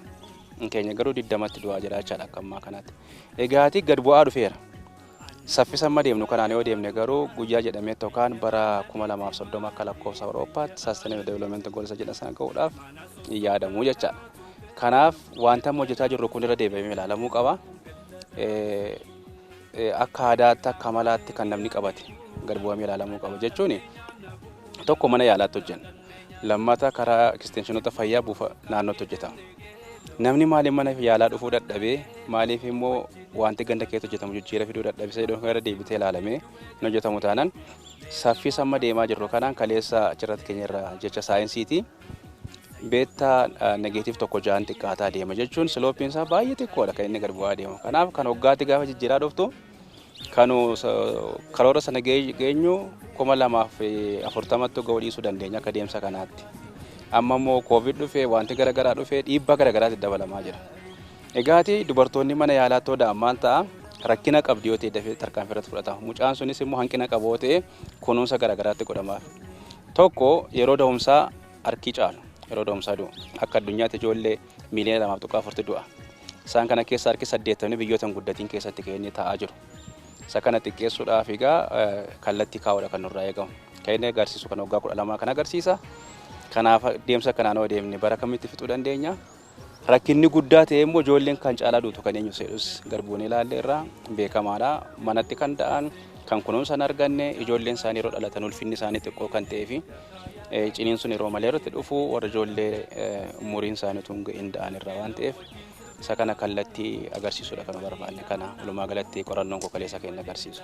Keenya garuu 20tti du'aa jira jechaadha akka ammaa kanaatti. Egaati gad bu'aa dhufeera. Saffisa amma deemnu kanaan yoo deemne garuu guyyaa jedhamee yookaan bara 2030 akka lakkoofsa Awurooppaatti Sustainable Development Goals jedhan sana ga'uudhaaf hin yaadamu jechaadha. Kanaaf wanta amma hojjetaa jirru kun irra deebi'amee ilaalamuu qaba. Akka aadaatti akka amalaatti kan namni qabate gad bu'amee ilaalamuu qaba jechuun tokko mana yaalaatti hojjenna. Lammataa karaa ekstenshinota fayyaa buufa naannootti hojjetama. Namni maaliif mana yaalaa dhufuu dadhabee maaliif immoo wanti ganda keessatti hojjetamu jijjiira fiduu dadhabee jedhu irra deebitee ilaalamee hin hojjetamu taanaan saffisa amma deemaa jirru kanaan kaleessa achirratti keenya irra jecha saayinsiiti. Beettaa negeetiif 1.6 xiqqaataa deema jechuun silooppiin isaa baay'ee xiqqoodha kan inni gad bu'aa deemu. Kanaaf kan waggaatti gaafa jijjiiraa dhuftu kan karoora sana geenyu 2040tti ga'uu dhiisuu dandeenya akka deemsa kanaatti. Amma immoo koovid dhufee wanti garaagaraa dhufee dhiibbaa garaagaraatti dabalamaa jira. Egaati dubartoonni mana yaalaatti da'an maal ta'a rakkina qabdi yoo ta'e dafee tarkaanfii irratti fudhatama. Mucaan sunis immoo hanqina qabu yoo ta'e kunuunsa garaagaraatti godhamaaf. Tokko yeroo da'umsaa harki caalu yeroo da'umsaa du'u akka addunyaatti ijoollee miiliyoona 2.4 du'a. Isaan kana keessa harki 80 biyyoota hin guddatiin keessatti kan inni taa'aa jiru. Isa kana xiqqeessuudhaaf egaa kallattii kaa'uudha kan nurraa eegamu. Kan inni agarsiisu kan waggaa 12 kan agarsiisa. Kanaaf deemsa kanaan yoo deemne bara kamitti fixuu dandeenya? Rakkinni guddaa ta'e immoo ijoolleen kan caalaa duutu kan eenyu seedhus garbuun ilaalle irraa beekamaadha. Manatti kan da'an kan kunuunsa hin arganne ijoolleen isaanii yeroo dhalatan ulfinni isaanii xiqqoo kan ta'ee fi ciniinsuun yeroo malee irratti dhufu warra ijoollee umuriin isaanii utuu hin da'an irraa waan ta'eef isa kana kallattii agarsiisuudha kan barbaanne kana walumaa galatti qorannoon kaleessa keenya agarsiisu.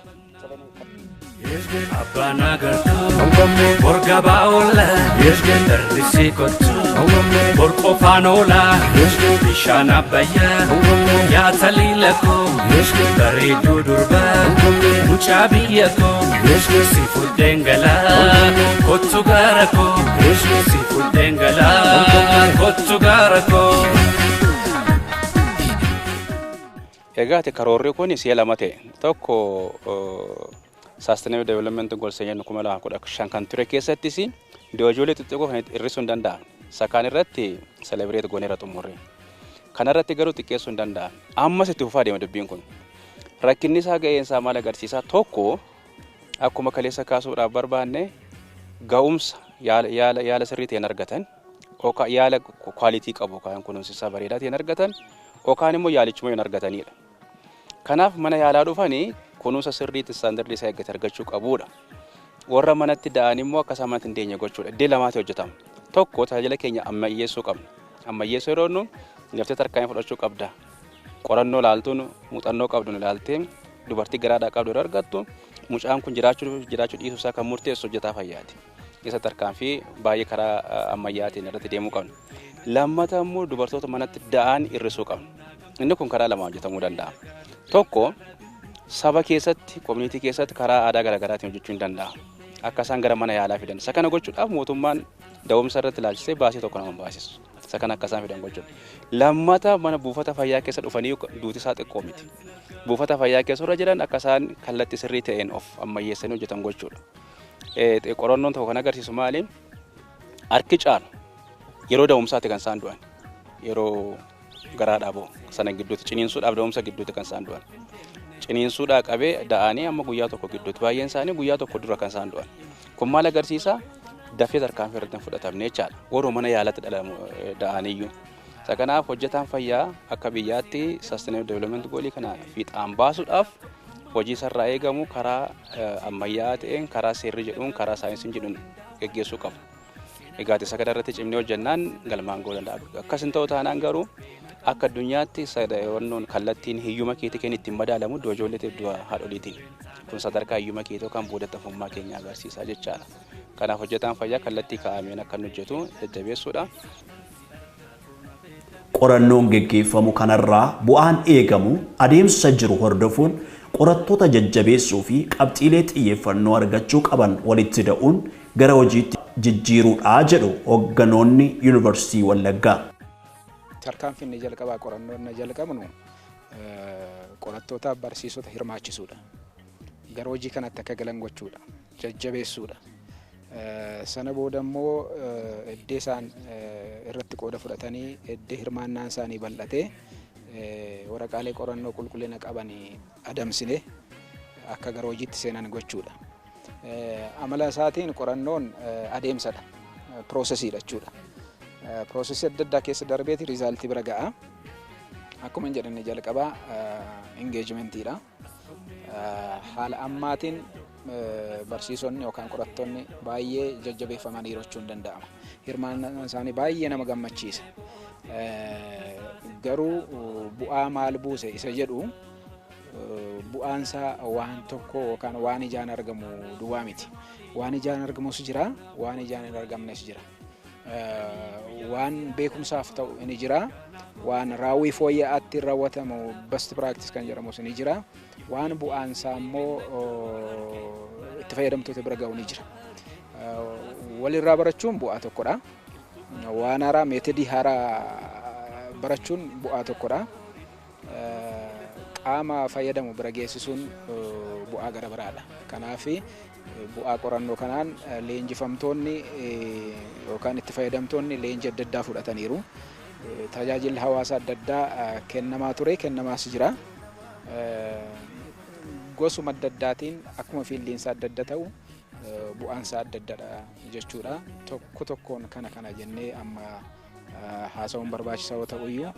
Abbaan agartuu borgabaa oola darrisii kottu borqofaan oola bishaan abbayyaa yaa taliila koo bareedduu durbaa mucaa biyya koo si fudheen galaa kottu gaara koo si fudheen galaa kottu gaara koo. Egaa karoorri kun si'a lama ta'e tokko Sustainable Development Goals jennu 2015 kan ture keessattis ijoollee xixiqqoo kan hir'isuu hin danda'amne. Isa kaan irratti celebrate gooneera xumurre. Kana irratti garuu xiqqeessuu hin danda'amne. Ammas itti fufaa deema dubbiin kun. Rakkinni isaa ga'een isaa maal agarsiisa? Tokko akkuma kaleessa kaasuudhaaf barbaanne ga'umsa yaala sirrii ta'een argatan yookaan yaala kwaalitii qabu kan kunuunsi isaa bareedaa ta'een argatan yookaan immoo yaalichuma hin argatanidha. Kanaaf mana yaalaa dhufanii kunuunsa sirriitti istaandardii isaa eeggate argachuu qabuudha. Warra manatti da'an immoo akka isaan manatti hin deenye gochuudha. Iddoo lamaatti hojjetama. Tokko tajaajila keenya ammayyeessuu qabna. Ammayyeessuu yeroo jennu laftee tarkaanfii fudhachuu qabda. Qorannoo ilaaltuun muuxannoo qabdu ilaaltee dubartii garaadhaa qabdu yeroo argattu mucaan kun jiraachuu dhiisuu isaa kan murteessu hojjetaa fayyaati. Isa tarkaanfii baay'ee karaa ammayyaatiin irratti deemuu qabna. Lammata immoo dubartoota manatti da'an hir'isuu qabna. Inni kun karaa lamaan hojjetamuu danda'a. Tokko saba keessatti, koominiitii keessatti karaa aadaa garaagaraatiin hojjechuu hin danda'a. Akka isaan gara mana yaalaa fidan. Isa kana gochuudhaaf mootummaan da'umsa irratti ilaalchisee baasii tokko nama hin baasisu. Isa kana akka isaan fidan gochuudha. Lammata mana buufata fayyaa keessa dhufanii duuti isaa xiqqoo miti. Buufata fayyaa keessa irra jiran akka isaan kallattii sirrii ta'een of ammayyeessanii hojjetan gochuudha. Qorannoon tokko kan agarsiisu maali? Harki caalu yeroo da'umsaatti kan isaan du'an. Yeroo garaadhaa ba'u sana gidduutti ciniinsuudhaaf da'umsa gidduutti kan isaan du'an. Ciniinsuudhaa qabee da'anii amma guyyaa tokko gidduutti baay'een isaanii guyyaa tokko dura kan isaan du'an. Kun maal agarsiisa? Dafee tarkaanfii irratti hin fudhatamne jechaadha. Warra mana yaalatti da'aniyyuu. Isa kanaaf hojjetaan fayyaa akka biyyaatti Sustainable Development Goalii kana fiixaan baasuudhaaf hojii isarraa eegamu karaa ammayyaa ta'een, karaa seerri jedhuun, karaa saayinsiin jedhuun geggeessuu qabu. Egaa isa kana irratti cimnee hojjennaan galmaan ga'uu danda'a. Akkas hin ta'u taanaan garuu akka addunyaatti sadannoon kallattiin hiyyuma keetii kan ittiin madaalamu iddoo ijoolleetiif iddoo haadholiitiin. Kun sadarkaa hiyyuma keetii yookaan boodatti hafummaa keenya agarsiisa jechaadha. Kanaaf hojjetaan fayyaa kallattii kaa'ameen akka inni hojjetu jajjabeessuudha. Qorannoon geggeeffamu kanarraa bu'aan eegamu adeemsa jiru hordofuun qorattoota jajjabeessuu fi qabxiilee xiyyeeffannoo argachuu qaban walitti da'uun gara hojiitti jijjiiruudha jedhu hoogganoonni Yuunivarsiitii Wallaggaa. Tarkaanfiin inni jalqabaa qorannoo inni jalqabnu qorattoota barsiisota hirmaachisuudha. Gara hojii kanatti akka galan gochuudha. Jajjabeessuudha. Sana booda immoo iddee isaan irratti qooda fudhatanii iddee hirmaannaan isaanii bal'atee waraqaalee qorannoo qulqullina qaban adamsine akka gara hojiitti seenan gochuudha. Amala isaatiin qorannoon adeemsadha. Piroosesiidha jechuudha. Piroosesii adda addaa keessa darbeeti riizaaltii bira ga'a. Akkuma hin jedhamne jalqabaa ingeejimentiidha. Haala ammaatiin barsiisonni yookaan qorattoonni baay'ee jajjabeeffamanii jechuun danda'ama. Hirmaannaan isaanii baay'ee nama gammachiisa. Garuu bu'aa maal buuse isa jedhu bu'aan isaa waan tokko yookaan waan ijaan argamu duwwaa miti. Waan ijaan argamus jira, waan ijaan hin argamnes jira. Waan beekumsaaf ta'u ni jira, waan raawwii fooyya'aatti raawwatamu best practice kan jedhamus ni jira, waan bu'aan isaa immoo itti fayyadamtoota bira ga'u ni jira. Walirraa barachuun bu'aa tokkodha. Waan haaraa meetodii haaraa barachuun bu'aa tokkodha. Qaama fayyadamu bira geessisuun bu'aa gara biraadha. Kanaaf bu'aa qorannoo kanaan leenjifamtoonni yookaan itti fayyadamtoonni leenjii adda addaa fudhataniiru. Tajaajilli hawaasaa adda addaa kennamaa ture, kennamaas jira. Gosuma adda addaatiin akkuma fiildiinsa adda adda ta'u bu'aan isaa adda addadha jechuudha. Tokko tokkoon kana kana jennee amma haasa'uun barbaachisaa yoo ta'u iyyuu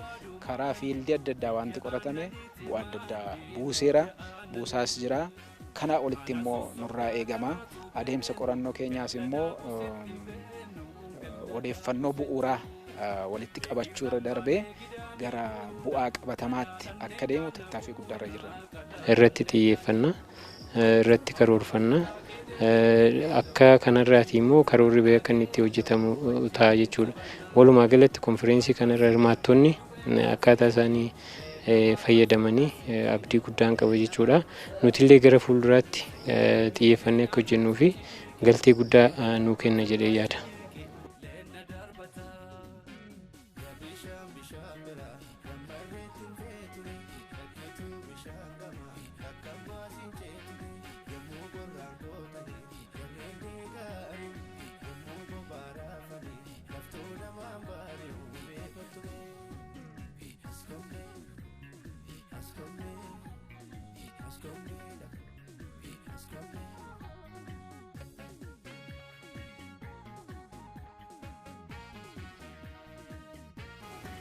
karaa fiildii adda addaa wanti qoratame bu'aa adda addaa buuseera, buusaas jira. Kana olitti immoo nurraa eegama. Adeemsa qorannoo keenyaas immoo odeeffannoo bu'uuraa walitti qabachuu irra darbee gara bu'aa qabatamaatti akka deemu tattaaffii guddaarra jirra. Irratti xiyyeeffannaa, irratti karoorfannaa, akka kanarraati immoo karoorri bahee akka inni itti hojjetamu ta'a jechuudha. Walumaa galatti konfereensii kanarra hirmaattonni akkaataa isaanii fayyadamanii abdii guddaan qaba jechuudha. Nutillee gara fuulduraatti xiyyeeffannee akka hojjennuu fi galtee guddaa nuu kenna jedhee yaada.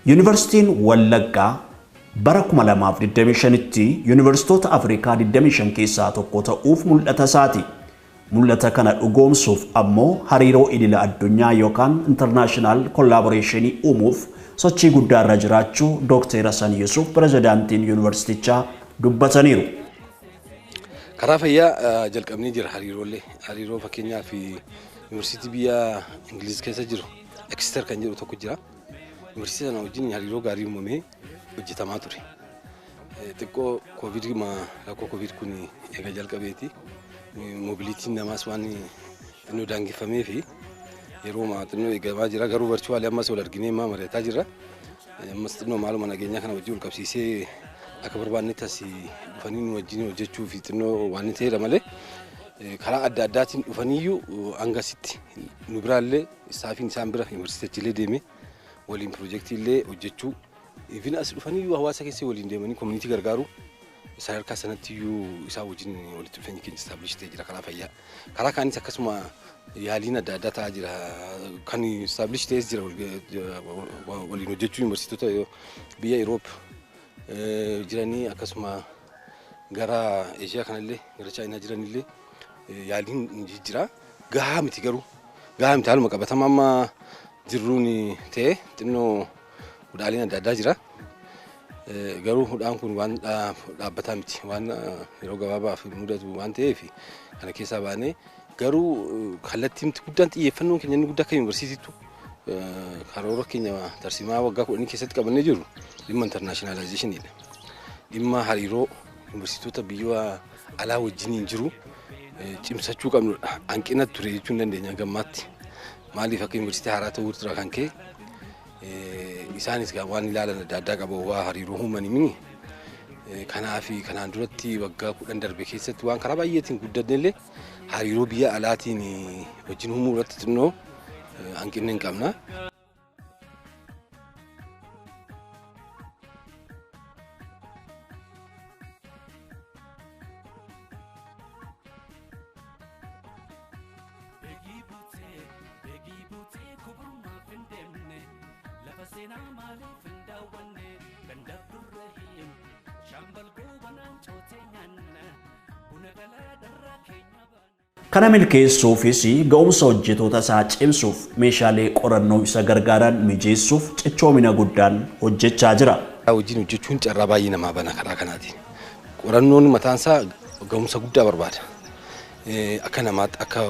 Yuunivarsiitiin Wallaggaa bara 2025tti yuunivarsiitota Afrikaa 25 keessaa tokko ta'uuf mul'ata isaati. Mul'ata kana dhugoomsuuf ammoo hariiroo idila addunyaa yookaan international collaboration uumuuf sochii guddaa irra jiraachuu Dr. Hasan Yusuf pirezidaantiin yuunivarsiitichaa dubbataniiru. Karaa fayyaa jalqabnee jira hariiroolee. Hariiroo fakkeenyaaf yuunivarsiitii biyya Ingiliz keessa jiru Exeter kan jedhu tokko jira. Yuunivarsiitii sana wajjin hariiroo gaarii uumamee hojjetamaa ture. Xiqqoo Koovid rakkoo Koovid kun eega jalqabeeti. Mobiliitiin namaas waan xinnoo daangeffamee fi yeroo xinnoo eegamaa jira. Garuu virtually ammas wal arginee mari'ataa jirra. Ammas xinnoo maaluma nageenyaa kana wajjin wal qabsiisee akka barbaannetti as dhufanii nu wajjin hojjechuu fi xinnoo waan ta'eedha malee karaa adda addaatiin dhufaniyyuu hangasitti nu biraallee istaafiin isaan bira yuunivarsiitichillee deemee waliin piroojeektii illee hojjechuu even as dhufaniyyuu hawaasa keessa waliin deemanii koominiitii gargaaru sadarkaa sanatti iyyuu isaan wajjin walitti dhufeenyi keenya establish ta'ee jira karaa fayyaa. Karaa kaanis akkasuma yaaliin adda addaa ta'aa jira. Kan establish ta'es jira waliin hojjechuu yuunivarsiitota biyya Euroop jiranii akkasuma gara Eeshiyaa kanallee gara Chaayinaa jiranillee yaaliin jira. Gahaa miti garuu gahaa miti haaluma qabatamaa amma jirruun ta'e xinnoo hudhaaleen adda addaa jira. Garuu hudhaan kun waan dhaabbataa miti waan yeroo gabaabaaf mudatu waan ta'eef kana keessaa baanee garuu kallattiin guddaan xiyyeeffannoon keenya inni guddaa akka yuunivarsiitiittu karoora keenya tarsiimaa waggaa 10 keessatti qabannee jirru dhimma intarnaashinaalaayzeeshiniidha. Dhimma hariiroo yuunivarsiitota biyya alaa wajjiniin jiru cimsachuu qabnudha. Hanqina ture jechuu hin dandeenya gammaatti. Maaliif akka yuunivarsiitii haaraa ta'uu irraa kan ka'e isaanis waan ilaalan adda addaa qabu waa hariiroo uumanii mini. Kanaaf kanaan duratti waggaa 10 darbe keessatti waan karaa baay'eetiin guddannellee hariiroo biyya alaatiin wajjin uumuu irratti xinnoo hanqinni hin qabna. Kana milkeessuufis ga'umsa hojjettoota isaa cimsuuf meeshaalee qorannoo isa gargaaran mijeessuuf cichoomina guddaan hojjechaa jira. Hojiin hojjechuun carraa baay'ee namaa bana karaa kanaatiin. Qorannoon mataan isaa ga'umsa guddaa barbaada. Akka namaatti akka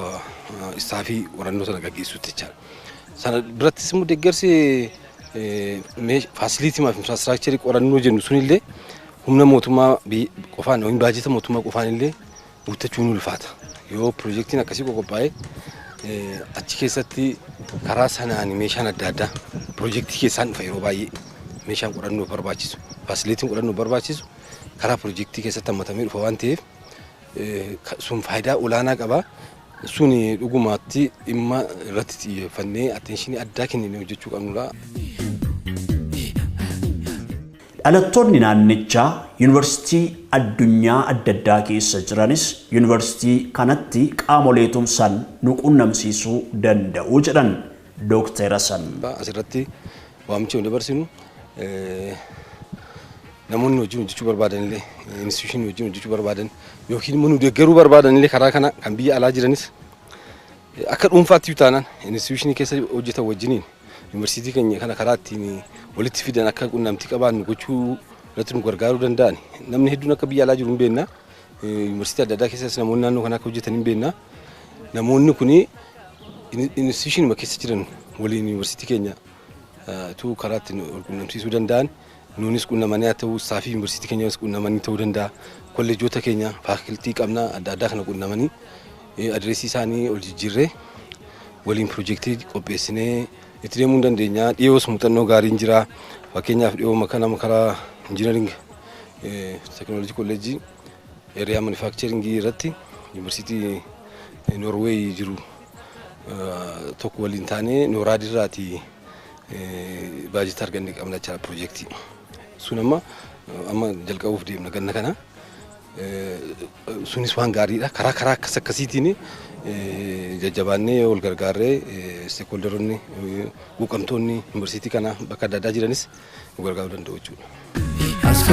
istaafii qorannoo sana gaggeessuutti jechaadha. Sana birattis immoo deeggarsi faasiliitii fi infraastiraakcharii qorannoo jennu sunillee humna mootummaa qofaan yookiin baajata mootummaa qofaan illee guuttachuun ulfaata. Yoo piroojeektiin akkasii qophaa'e achi keessatti karaa sanaan meeshaan adda addaa piroojeektii keessaan dhufa yeroo baay'ee meeshaan qorannoo barbaachisu faasiliitiin qorannoo barbaachisu karaa piroojeektii keessatti hammatamee dhufa waan ta'eef sun faayidaa olaanaa qaba. Sun dhugumaatti dhimma irratti xiyyeeffannee atteenshinii addaa kennine hojjechuu qabnudha. Dhalattoonni naannichaa yuunivarsiitii addunyaa adda addaa keessa jiranis yuunivarsiitii kanatti qaamolee tumsan nu qunnamsiisuu danda'u jedhan Dookter Hasan. Asirratti waamicha nu dabarsinu namoonni wajjin hojjechuu barbaadan illee, instituushinii wajjin hojjechuu barbaadan yookiin immoo nu deeggaruu barbaadan illee, karaa kana kan biyya alaa jiranis akka dhuunfaatti taanaan instituushinii keessa hojjetan wajjiniin yuunivarsiitii keenya kana karaa ittiin walitti fidan akka qunnamtii qabaannu gochuu irratti nu gargaaruu danda'an. Namni hedduun akka biyya alaa jiru hin beekna. Yuunivarsiitii adda addaa keessas namoonni naannoo kana akka hojjetan hin beekna. Namoonni kuni instituushinii keessa jiran waliin yuunivarsiitii keenya tu karaa ittiin wal qunnamsiisuu danda'an, nuunis qunnamanii haa ta'u, staafii yuunivarsiitii keenyas qunnamanii ta'uu danda'a. Kolleejota keenya faakiltii qabna adda addaa kana qunnamanii adireesii isaanii ol jijjiirree waliin piroojeektii qopheessinee itti deemuu hin dandeenya. Dhiyoos muuxannoo gaariin jira. Fakkeenyaaf dhiyoo kana karaa injiinaring teekinooloojii kolleejjii eeriyaa manufaakcharingii irratti yuunivarsiitii Noorweey jiru tokko waliin taanee Nooraad irraati baajata argannee qabna jechaadha piroojeektii. Sun amma jalqabuuf deemna ganna kana. Sunis waan gaariidha. Karaa akkas akkasiitiin jajjabaannee wal gargaarree isteekhooldaroonni, quuqamtoonni yuunivarsiitii kana bakka adda addaa jiranis nu gargaaruu danda'u jechuudha.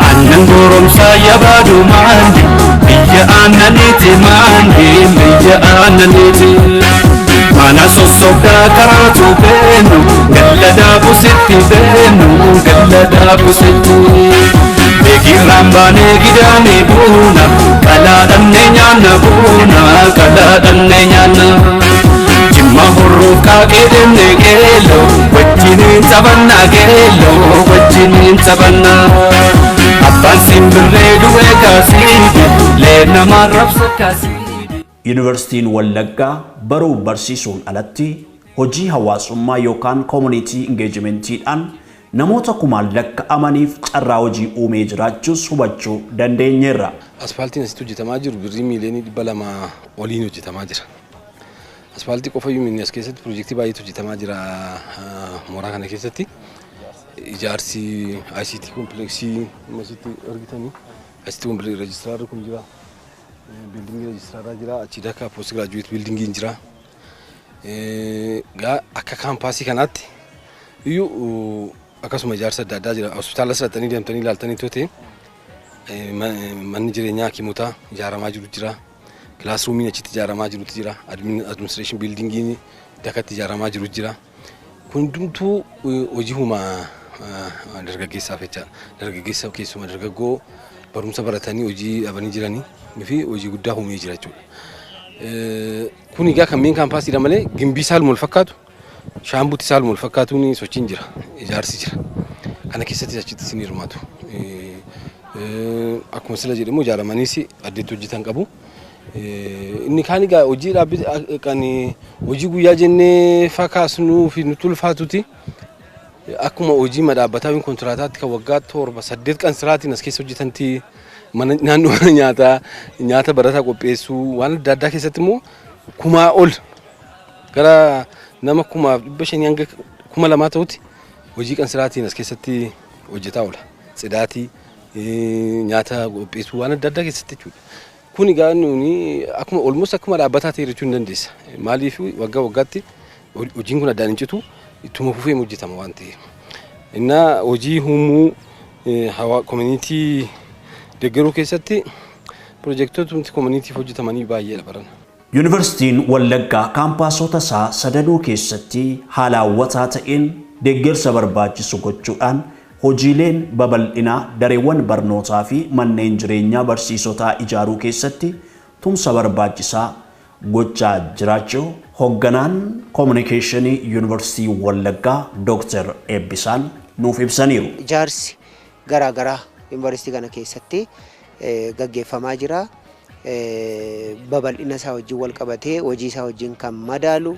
Aannan goromsaa yabaadu maandi, biyya aannaniiti maandi, biyya aannaniiti. Mana sossobdaa karaatu beenu, galla daabusitti beenu, galla daabusitti. Beekirraan baanee gidaamee buuna, qalaadhamnee nyaanna buuna, qalaadhamnee nyaanna. Jimma horroof qaaqee deemnee geelloo, wajjiniin taphannaa geelloo, wajjiniin taphannaa. Abbaan simbirree du'ee kaasiide, leenamaan rabsa kaasiide. Yuunivarsiitiin Wallaggaa baruu barsiisuun alatti hojii hawaasummaa yookaan koomunitii ingeejimentiidhaan namoota kumaan lakkaa'amaniif carraa hojii uumee jiraachuus hubachuu dandeenyeerra. Asfaaltiin asitti hojjetamaa jiru birrii miiliyoonii 200 oliin hojjetamaa jira. Asfaaltii qofa iyyuu as keessatti piroojeektii baay'eetu hojjetamaa jira mooraa kana keessatti. Ijaarsi ICT kompleksii asitti argitanii, ICT kompleksii reejistiraarri kun jira. Biildingii reejistiraaraa jira. Achi dakka post giraajuweet biildingiin jira. Akka kaampaasii kanaatti iyyuu akkasuma ijaarsa adda addaa jira. Hospitaala sirrattanii deemtanii ilaaltanii toote manni jireenyaa hakimotaa ijaaramaa jiru jira. Kilaasruumiin achitti ijaaramaa jirutu jira. Administreeshin biildingiin dakatti ijaaramaa jiru jira. Kun hundumtuu hojii uumaa dargaggeessaaf jechaadha. Dargaggeessa keessumaa dargaggoo barumsa baratanii hojii dhabanii jiranii fi hojii guddaa uumee jira jechuudha. Kun egaa kan meen kaampaasiidha malee gimbii saaluma wal fakkaatu, shaambuutti saaluma wal fakkaatuun sochiin jira, ijaarsi jira. Kana keessattis achitti ni hirmaatu. Akkuma sila jedhamu ijaaramaniis addeetti hojjetan qabu. Inni kaan egaa hojii dhaabbii kan hojii guyyaa jennee fakkaasnuu fi nutti ulfaatuti. Akkuma hojii madhaabbataa yookiin kontiraataatti kan waggaa 7 8 kan siraatiin as keessa hojjetanti mana naannoo mana nyaataa nyaata barataa qopheessuu waan adda addaa keessatti immoo kumaa ol gara nama 5,500 hanga 2,000 ta'utti hojii kan siraatiin as keessatti hojjetaa oola. Tsidaatii, nyaata qopheessuu waan adda addaa keessatti jechuudha. Kun egaa nuuni akkuma olmoos akkuma dhaabbataa ta'e jechuu hin dandeessa. Maaliif waggaa waggaatti hojiin kun addaan hin citu, ittuma fufee hojjetama waan ta'eef. Innaa hojii uumuu koominiitii deeggaruu keessatti piroojeektoota koominiitiif hojjetamanii baay'eedha barana. Yuunivarsiitiin Wallaggaa kaampaasota isaa sadanuu keessatti haala hawwataa ta'een deeggarsa barbaachisu gochuudhaan hojiileen babal'inaa dareewwan barnootaa fi manneen jireenyaa barsiisotaa ijaaruu keessatti tumsa barbaachisaa gochaa jiraachuu hoogganaan koominikeeshinii Yuunivarsiitii Wallaggaa Dooktar Eebbisaan nuuf ibsaniiru. Ijaarsi garaagaraa yuunivarsiitii kana keessatti gaggeeffamaa jira. Babal'ina isaa wajjin wal qabatee hojii isaa wajjin kan madaalu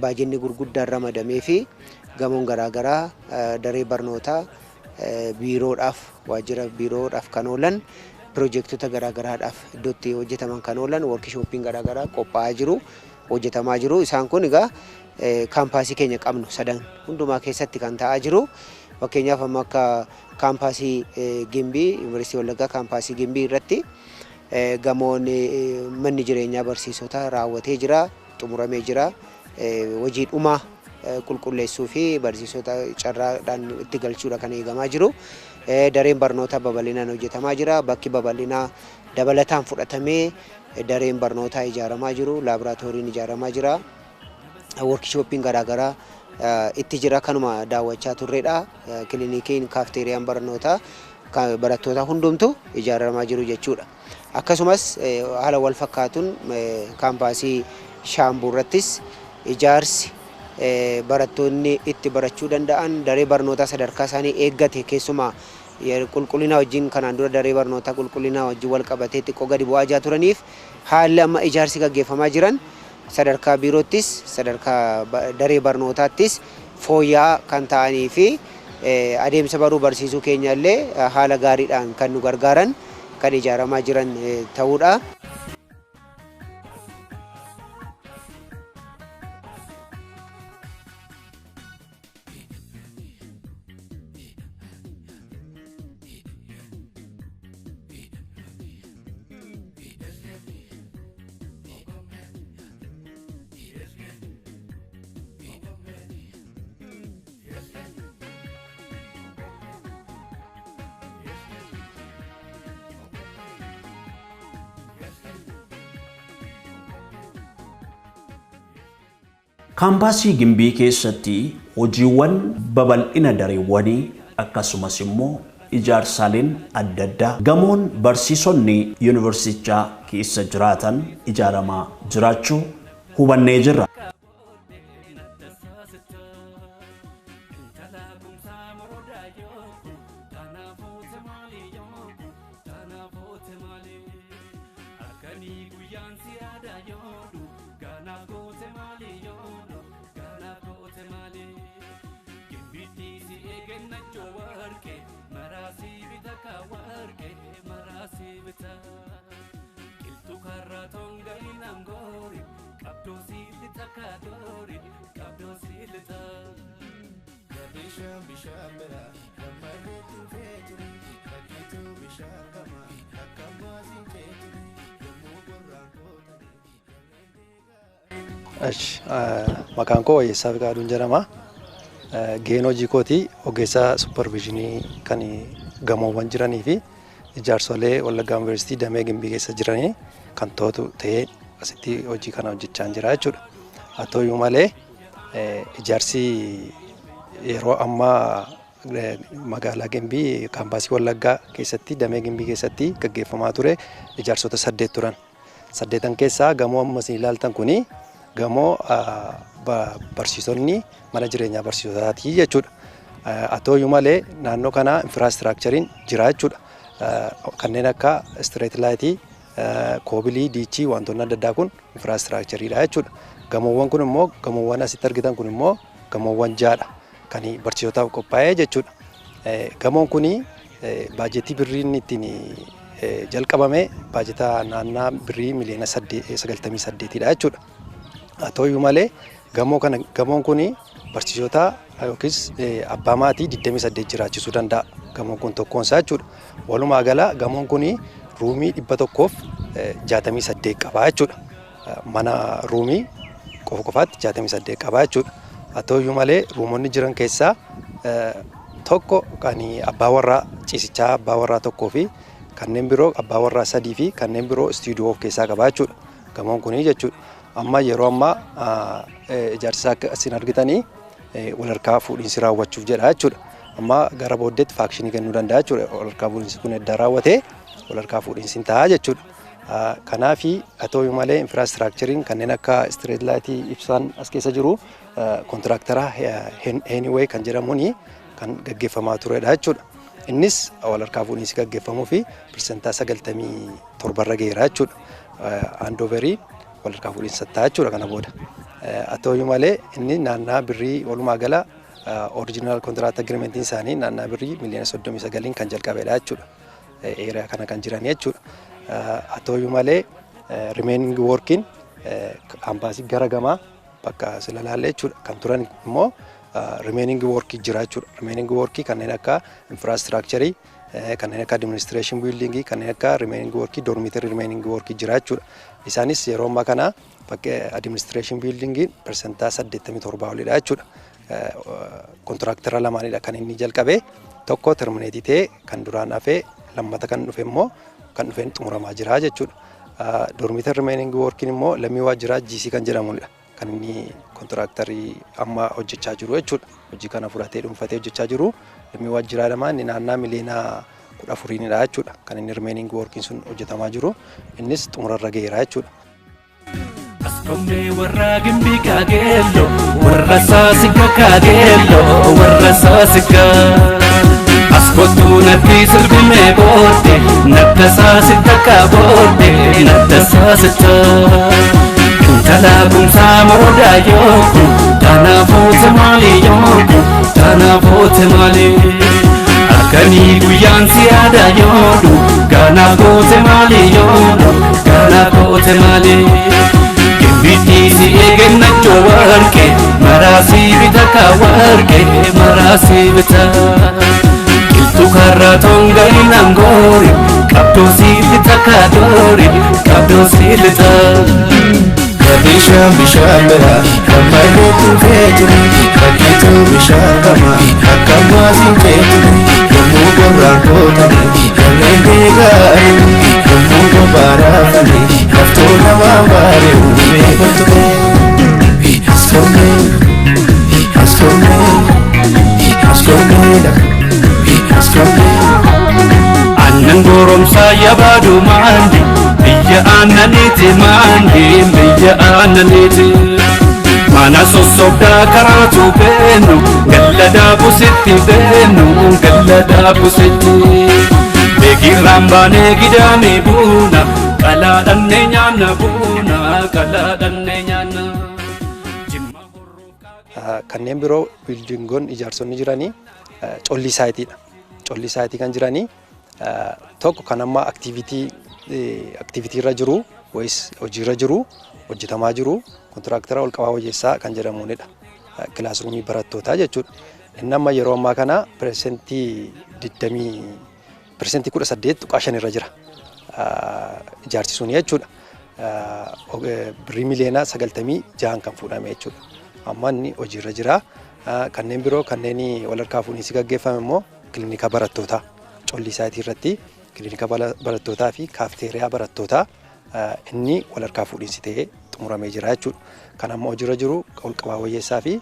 baajinni gurguddaan ramadamee fi gamoon garaagaraa daree barnootaa biiroodhaaf waajjira biiroodhaaf kan oolan piroojeektota garaagaraadhaaf iddootti hojjetaman kan oolan workishooppiin garaagaraa qophaa'aa jiru, hojjetamaa jiru. Isaan kun egaa kaampaasii keenya qabnu sadan hundumaa keessatti kan ta'aa jiru. Fakkeenyaaf amma akka kaampaasii Gimbii, Yuunivarsiitii Wallaggaa kaampaasii Gimbii irratti gamoon manni jireenyaa barsiisotaa raawwatee jira, xumuramee jira. Hojii dhumaa qulqulleessuu fi barsiisota carraadhaan itti galchuudha kan eegamaa jiru. Dareen barnootaa babal'inaan hojjetamaa jira. Bakki babal'inaa dabalataan fudhatamee dareen barnootaa ijaaramaa jiru. Laaboraatooriin ijaaramaa jira. Workshooppiin garaagaraa itti jira, kanuma daawwachaa turredha. Kilinikiin, kaafteeriyaan barnootaa barattoota hundumtu ijaaramaa jiru jechuudha. Akkasumas haala wal fakkaatuun kaampaasii Shaambuu irrattis ijaarsi barattoonni itti barachuu danda'an daree barnootaa sadarkaa isaanii eeggate, keessumaa qulqullina wajjin kanaan dura daree barnootaa qulqullina wajjin wal qabatee xiqqoo gadi bu'aa jaa turaniif, haalli amma ijaarsi gaggeeffamaa jiran sadarkaa biiroottis sadarkaa daree barnootaattis fooyya'aa kan ta'anii fi adeemsa baruu barsiisuu keenya illee haala gaariidhaan kan nu gargaaran kan ijaaramaa jiran ta'uudha. Kaampaasii Gimbii keessatti hojiiwwan babal'ina dareewwanii akkasumas immoo ijaarsaaleen adda addaa, gamoon barsiisonni yuunivarsiitichaa keessa jiraatan ijaaramaa jiraachuu hubannee jirra. Maqaan koo Wayyeessaa Fiqaaduun jedhama. Gaheen hojii kootii ogeessa supparviizinii kan gamoowwan jiranii fi ijaarsolee Wallaggaa Yuunivarsiitii damee Gimbii keessa jiranii kan to'atu ta'ee asitti hojii kana hojjechaa jira jechuudha. Haa ta'uyyuu malee, ijaarsi yeroo ammaa magaalaa Gimbii kaampaasii Wallaggaa keessatti damee Gimbii keessatti gaggeeffamaa ture ijaarsota 8 turan. 8 keessaa gamoo amma isin ilaaltan kuni gamoo barsiisonni mana jireenyaa barsiisotaati jechuudha. Haa ta'uyyuu malee, naannoo kana infiraastiraakchariin jira jechuudha. Kanneen akka street lightii, koobilii, diichii, wantoonni adda addaa kun infiraastiraakchariidha jechuudha. Gamoowwan kun immoo, gamoowwan asitti argitan kun immoo gamoowwan ja'adha kan barsiisotaaf qophaa'ee jechuudha. Gamoon kuni baajetii birrii inni ittiin jalqabame baajeta naannaa birrii miliyoona 98dha jechuudha. Haa ta'uyyuu malee, gamoo kana gamoon kuni barsiisota yookiis abbaa maatii 28 jiraachisuu danda'a. Gamoon kun tokkoon isaa jechuudha. Walumaa gala gamoon kuni ruumii 168 qaba jechuudha. Mana ruumii qofa qofaatti 68 qaba jechuudha. Haa ta'uyyuu malee, ruumonni jiran keessaa tokko kan abbaa warraa ciisichaa abbaa warraa tokkoo fi kanneen biroo abbaa warraa sadii fi kanneen biroo istiidiyoo of keessaa qaba jechuudha. Gamoon kunii jechuudha. Amma yeroo ammaa ijaarsi isaa akka isin argitanii walharkaa fuudhiinsi raawwachuuf jedha jechuudha. Amma gara booddeetti faakshinii kennuu danda'a jechuudha. Walharkaa fuudhiinsi kun edda raawwatee walharkaa fuudhiinsi ta'a jechuudha. Kanaafi haa ta'u malee, infiraastiraakchariin kanneen akka street lightii, ibsaan as keessa jiru kontiraaktara Heniway kan jedhamuun kan gaggeeffamaa turedha jechuudha. Innis walharkaa fuudhiinsi gaggeeffamuu fi 97% gaheera jechuudha. Handoverii walharkaa fuudhiinsa ta'a jechuudha kana booda. Haa ta'u malee, inni naannaa birrii walumaa gala original contract agreementiin isaanii naannaa birrii miliyoona 39n kan jalqabedha jechuudha. Area kana kan jiran jechuudha. Haa ta'u malee, remaining workiin kaampaasii gara gamaa Bakka sila laalle jechuudha. Kan turan immoo remaining work jira jechuudha. Remaining work kanneen akka infrastructure, kanneen akka administration building, kanneen akka remaining work dormitory remaining work jira jechuudha. Isaanis yeroo ammaa kana bakka administration building 87% olidha jechuudha. Kontiraaktara lamaanidha kan inni jalqabe, tokko termineetii ta'e kan duraan hafee, lammata kan dhufe immoo kan dhufeen xumuramaa jira jechuudha. Dormitory remaining workiin immoo Lammii Waajjiraa GC kan jedhamudha. Kan inni kontiraaktarii amma hojjechaa jiru jechuudha. Hojii kana fudhatee dhuunfatee hojjechaa jiru. Lammii Waajjiraa lama inni naannaa miliyoona 14dha jechuudha. Kan inni remaining workiin sun hojjetamaa jiru. Innis xumurarra gaheera jechuudha. Askomee warra Gimbii kaageello, warra saasika kaageello, warra saasika. Askottuu natti sirbimee booddee nadda saasitta kaabooddee nadda saasitta. Intala kumsaa morodaa yooku taana fuute maali yooku taana fuute maali. Halkanii guyyaan si yaada yoodu gaana goote maali yoodu gaana goote maali. Gimbiitti si eegannachoo warqee maraasii bita ka warqee maraasii bita. Qilxuu karraa tongarii nangoori qabdoo si bita ka doori qabdoo si bita. Bishaan bishaan bira kan margeetu feetuni, rakkituu bishaan qaba akka maasiin feetuni, yommuu qorraan kootani kanneen beekaani, yommuu qophaaraafani laftoo namaa baare uumee kottume. Askomee, askomee, askomee, askomee. Aannan goromsaa yabaadu maandi, biyya aannaniiti maandi, biyya aannaniiti. Mana sossobdaa karaatu beenu galla daabusitti beenu galla daabusitti. Beekirraan baanee gidaamee buuna qalaadhannee nyaanna buuna qalaadhannee nyaanna. Kanneen biroo buildingoon ijaarsonni jiranii collii saayitiidha. Collii saayitii kan jiranii tokko kan amma activity irra jiru wayis hojiirra jiru hojjetamaa jiru kontiraaktara Olqabaa Wayyeessaa kan jedhamuunidha. Classroomii barattootaa jechuudha. Inni amma yeroo ammaa kana 20% 18.5 irra jira. Ijaarsi suni jechuudha. Birrii miliyoona 96n kan fuudhame jechuudha. Amma inni hojiirra jira. Kanneen biroo kanneen wal harkaa fuudhinsi gaggeeffame immoo kilinika barattootaa collii isaatii irratti kilinika barattootaa fi kaafteeriyaa barattootaa inni wal harkaa fuudhinsi ta'ee xumuramee jira jechuudha. Kan amma hojiirra jiru Olqabaa Wayyeessaa fi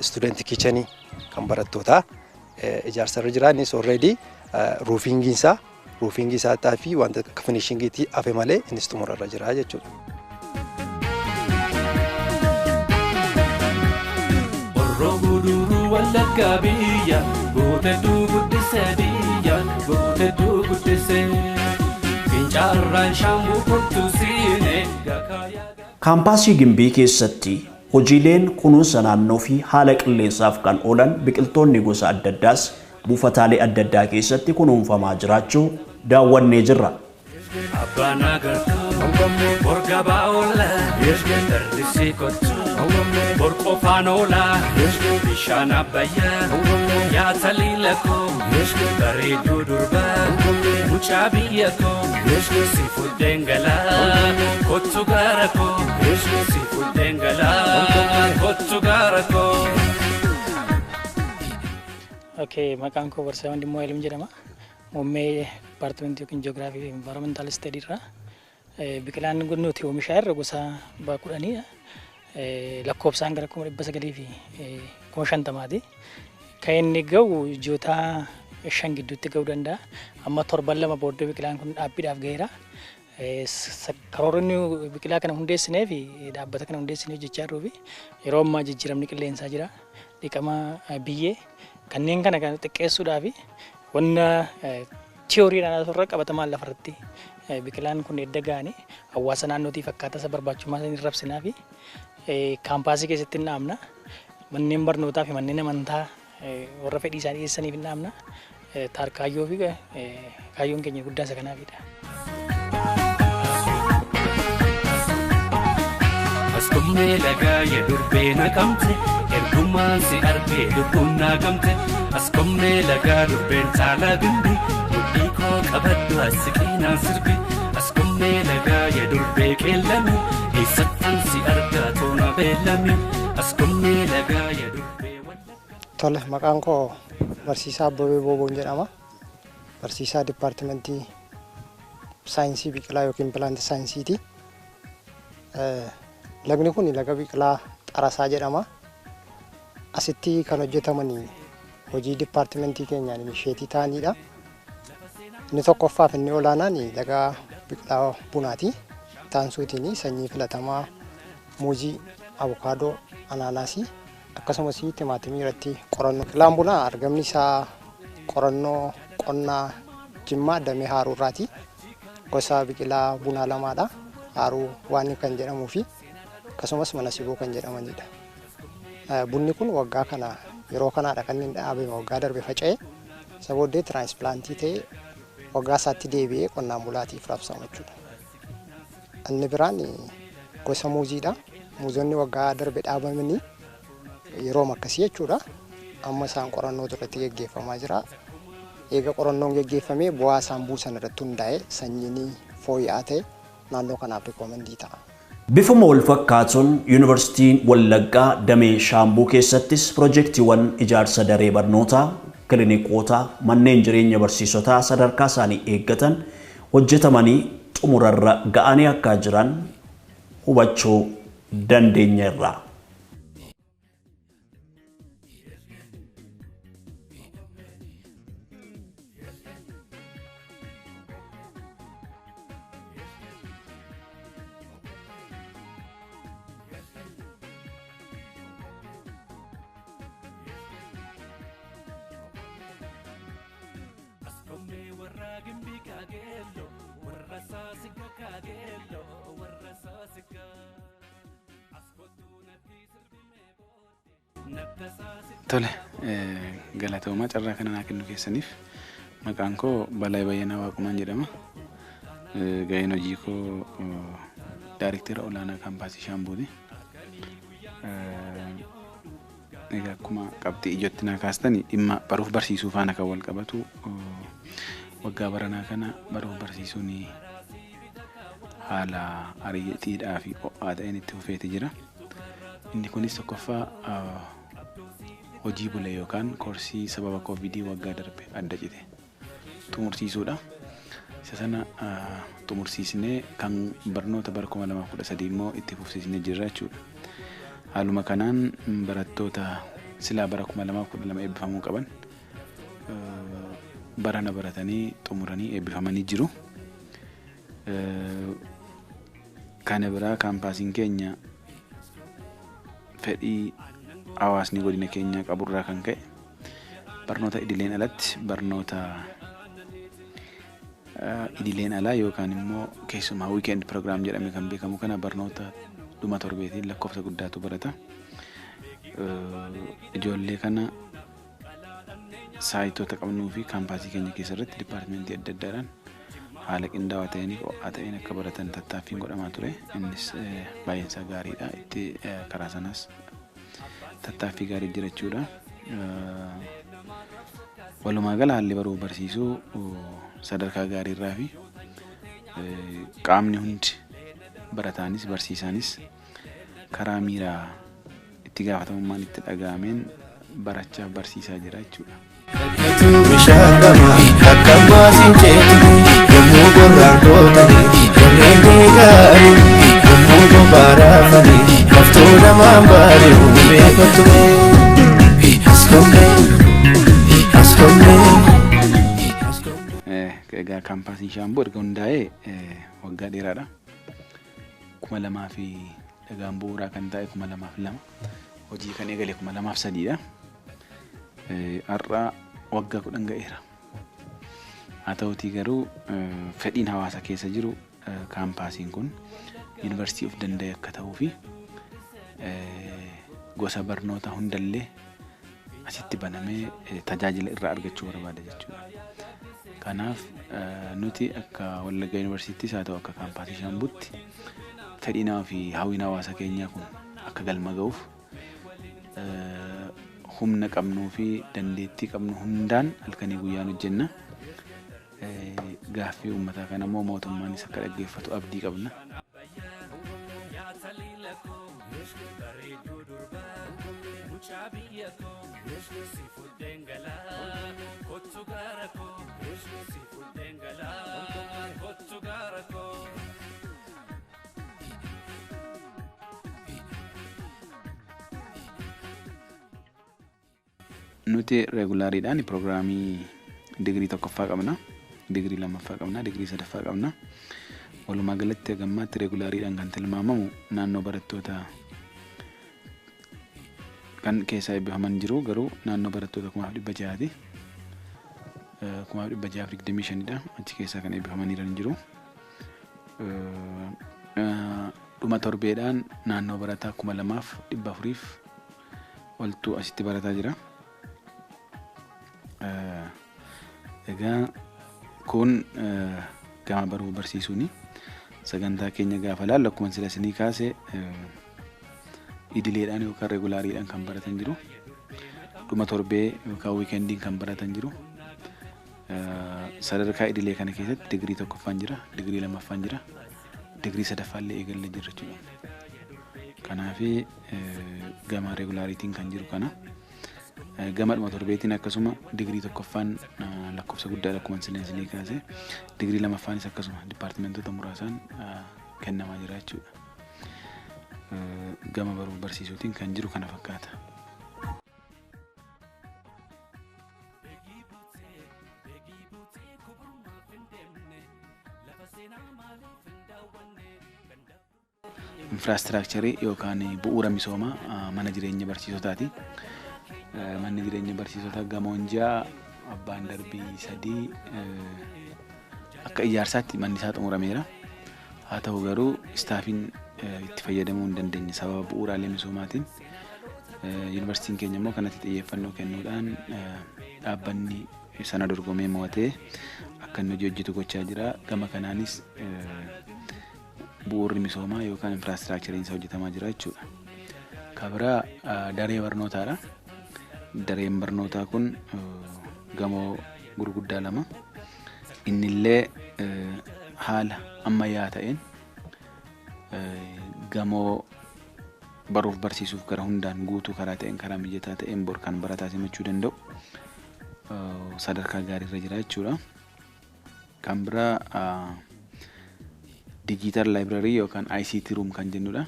student kitchenii kan barattootaa ijaarsa irra jira. Innis already roofingii isaa fi wanta akka finishingiitti hafe malee innis xumurarra jira jechuudha. Orroo Guduruu Wallaggaa biyya gootetu guddise, biyya gootetu guddise. Fincaarraan Shaambuu kottu siine gakaayaa. Kaampaasii Gimbii keessatti hojiileen kunuunsa naannoo fi haala qilleensaaf kan oolan biqiltoonni gosa adda addaas buufataalee adda addaa keessatti kunuunfamaa jiraachuu daawwannee jirra. Abbaan agartuu borgabaa oola, darrisii kottu bor qofaan oola, bishaan Abbayyaa nyaata liila koo, bareedduu durbaa mucaa biyya koo, si fuddeen galaa kottu gaara koo, si fuddeen galaa kottu gaara koo. Okay, maqaan koo Barsiisaa Wandimmoo Hayiluu jedhama. Muummee dipaartimentii yookiin jiyoogiraafii fi environmental study irraa. Biqilaan nuti oomishaa irra gosa 10dha. Lakkoofsaan gara 950,000ti. Kan inni ga'u ji'oota 5 gidduutti ga'uu danda'a. Amma torban 2 booddee biqilaan kun dhaabbiidhaaf ga'eera. Karoorri biqilaa kana hundeessinee fi dhaabbata kana hundeessinee hojjechaa jirruu fi yeroo ammaa jijjiiramni qilleensaa jira. Dhiqama biyyee kanneen kana kan xiqqeessuudhaa fi wanna tiyooriidhaan asirra qabatamaan lafarratti biqilaan kun edda ga'anii hawaasa naannootiif akkaataa isa barbaachisummaa isaanii rabsinaa fi kaampaasii keessatti hin dhaabna. Manneen barnootaa fi manneen amantaa warra fedhii isaanii dhiyeessaniif hin dhaabna. Kaayyoo fi kaayyoon keenya guddaa isa kanaafidha. Askummee lagaa yedurbee naqamte ergumaan si argee lubbuun naagamte. Askummee lagaa durbeen caalaa gimbi mudhii koo qabadhu asiqiinaan sirbi. Askummee lagaa yedurbee qeellami eessattan si argaa toona beellami. Askummee lagaa yedurbee. Tole, maqaan koo Barsiisaa Abbabee Booboon jedhama. Barsiisaa Dipaartimentii Saayinsii Biqilaa yookiin Pilaanti Saayinsiiti. Lagni kun laga biqilaa Xarasaa jedhama. Asitti kan hojjetaman hojii dipaartimentii keenyaan inisheetii ta'anidha. Inni tokkoffaaf inni olaanaan laga biqilaa bunaati. Taansuutiin sanyii filatamaa muuzii, abukaadoo, anaanaasii akkasumas timaatimii irratti qorannoo. Biqilaan bunaa argamni isaa qorannoo qonnaa Jimmaa Damee Haaruurraati. Gosa biqilaa bunaa lamaadha. Haaruu waan kan jedhamuu fi akkasumas mana sibuu kan jedhamanidha. Bunni kun waggaa kana yeroo kanaadha kan inni dhaabame waggaa darbe faca'e. Isa booddee tiraanspilaantii ta'ee waggaa isaatti deebi'ee qonnaan bulaatiif raabsama jechuudha. Inni biraan gosa muuziidha. Muuzonni waggaa darbe dhaabamanii yeroo akkasii jechuudha. Amma isaan qorannoo irratti geggeeffamaa jira. Eega qorannoon geggeeffamee bu'aa isaan buusan irratti hundaa'e sanyiin fooyya'aa ta'e naannoo kanaaf rikoomendii ta'a. Bifuma wal fakkaatuun Yuunivarsiitiin Wallaggaa damee Shaambuu keessattis piroojeektiiwwan ijaarsa daree barnootaa, kilinikootaa, manneen jireenya barsiisotaa sadarkaa isaanii eeggatan hojjetamanii xumurarra ga'anii akka jiran hubachuu dandeenyeerra. Tole, galatoomaa carraa kana naa kennu keessaniif maqaan koo Balaa Bayyanaa Waaqumaan jedhama. Gaheen hojii koo daariktera olaanaa kaampaasii Shaambuuti. Egaa akkuma qabxii ijootti naa kaastani dhimma baruuf barsiisuu faana kan wal qabatu waggaa baranaa kana baruuf barsiisuun haala ariitiidhaa fi ho'aa ta'een itti fufeeti jira. Inni kunis tokkoffaa hojii bule yookaan koorsii sababa koovidii waggaa darbe adda cite xumursiisuudha. Isa sana xumursiisnee kan barnoota bara 2013 immoo itti fufsiisnee jirra jechuudha. Haaluma kanaan barattoota silaa bara 2012 eebbifamuu qaban barana baratanii xumuranii eebbifamanii jiru. Kana biraa kaampaasiin keenya fedhii hawaasni godina keenyaa qaburraa kan ka'e barnoota idileen alatti barnoota idileen alaa yookaan immoo keessumaa weekend program jedhame kan beekamu kana barnoota dhuma torbeetiin lakkoofsa guddaatu barata. Ijoollee kana saayitoota qabnuu fi kaampaasii keenya keessatti dipaartimentii adda addaadhaan haala qindaa'aa ta'een ho'aa ta'een akka baratan tattaaffiin godhamaa ture. Innis baay'een isaa gaariidha. Itti karaa sanas tattaaffii gaarii jira jechuudha. Walumaa gala haalli baruu barsiisuu sadarkaa gaariirraa fi qaamni hundi barataanis barsiisaanis karaa miiraa itti gaafatamummaan itti dhaga'ameen barachaa barsiisaa jira jechuudha. Bishaan gamaa akka maasiin ceetu yommuu qorraan kootanii yommuu gaarii yommuu gobbaaraafanii laftoo namaan baaree uumee kottumee askomee askomee. Egaa kaampaasiin Shaambuu erga hundaa'ee waggaa dheeraadha. 2000 fi dhagaan bu'uuraa kan ta'e 2002 hojii kan eegale 2003dha. Har'a waggaa 10 ga'eera. Haa ta'utii garuu fedhiin hawaasa keessa jiru kaampaasiin kun yuunivarsiitii of danda'e akka ta'uu fi gosa barnoota hundallee asitti banamee tajaajila irraa argachuu barbaada jechuudha. Kanaaf nuti akka Wallaggaa Yuunivarsiitiis haa ta'u akka kaampaasii Shaambuutti Fedhiinaa fi hawwiin hawaasa keenyaa kun akka galma ga'uuf humna qabnuu fi dandeettii qabnu hundaan halkanii guyyaan hojjenna. Gaaffii uummataa kana immoo mootummaanis akka dhaggeeffatu abdii qabna. Nuti regulaariidhaan piroogiraamii digirii tokkoffaa qabna, digirii lammaffaa qabna, digirii sadaffaa qabna. Walumaa galatti gammaatti regulaariidhaan kan tilmaamamu naannoo barattoota kan keessaa eebbifaman jiru garuu naannoo barattoota 6,600ti. 6,625dha. Achi keessaa kan eebbifamanii jiran jiru. Dhuma torbeedhaan naannoo barataa 2,400 oltu asitti barataa jira. Egaa kun gama baruu barsiisuuni sagantaa keenya gaafa laallu akkuma sila isinii kaase idileedhaan yookaan regulaariidhaan kan baratan jiru. Dhuma torbee yookaan wiikendiin kan baratan jiru. Sadarkaa idilee kana keessatti digirii tokkoffaan jira, digirii lammaffaan jira, digirii sadaffaallee eegallee jirra jechuudha. Kanaaf gama regulaariitiin kan jiru kana. Gama dhuma torbeetiin akkasuma digirii tokkoffaan lakkoofsa guddaadha akkuma isinii kaase digirii lamaffaanis akkasuma dipaartimentoota muraasaan kennamaa jira jechuudha. Gama baruuf barsiisuutiin kan jiru kana fakkaata. Infiraastiraakcharii yookaan bu'uura misoomaa mana jireenya barsiisotaati. Manni jireenya barsiisotaa gamoon 6 abbaan darbii 3 akka ijaarsaatti manni isaa xumurameera. Haa ta'u garuu istaafiin itti fayyadamuu hin dandeenye sababa bu'uuraalee misoomaatiin. Yuunivarsiitiin keenya immoo kanatti xiyyeeffannoo kennuudhaan dhaabbanni sana dorgomee mo'atee akka inni hojii hojjetu gochaa jira. Gama kanaanis bu'uurri misoomaa yookaan infiraastiraakchariin isaa hojjetamaa jira jechuudha. Kabiraa daree barnootaadha. Dareen barnootaa kun gamoo gurguddaa 2. Innillee haala ammayyaa ta'een gamoo baruuf barsiisuuf gara hundaan guutuu karaa ta'een karaa mijataa ta'een bor kan barataa simachuu danda'u sadarkaa gaariirra jira jechuudha. Kan biraa digital library yookaan ICT room kan jennudha.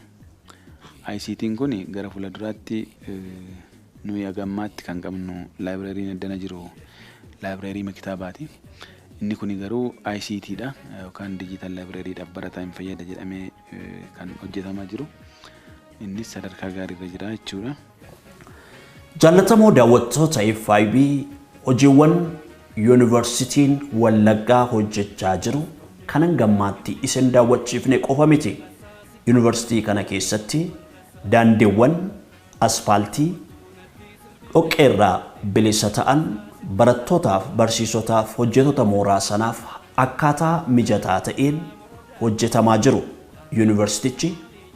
ICT'n kun gara fuulduraatti nuyi hagammaatti kan qabnu laayibrariin addana jiru laayibrarii makitaabaati. Inni kun garuu ICT dha yookaan digital librariidhaaf barataa hin fayyada jedhamee kan hojjetamaa jiru. Innis sadarkaa gaariirra jira jechuudha. Jaallatamoo daawwattoota FIB hojiiwwan yuunivarsiitiin Wallaggaa hojjechaa jiru kanan gammaatti isin daawwachiifne qofa miti. Yuunivarsiitii kana keessatti daandiiwwan asfaaltii dhoqqeerraa bilisa ta'an barattootaaf barsiisotaaf hojjettoota mooraa sanaaf akkaataa mijataa ta'een hojjetamaa jiru. Yuunivarsiitichi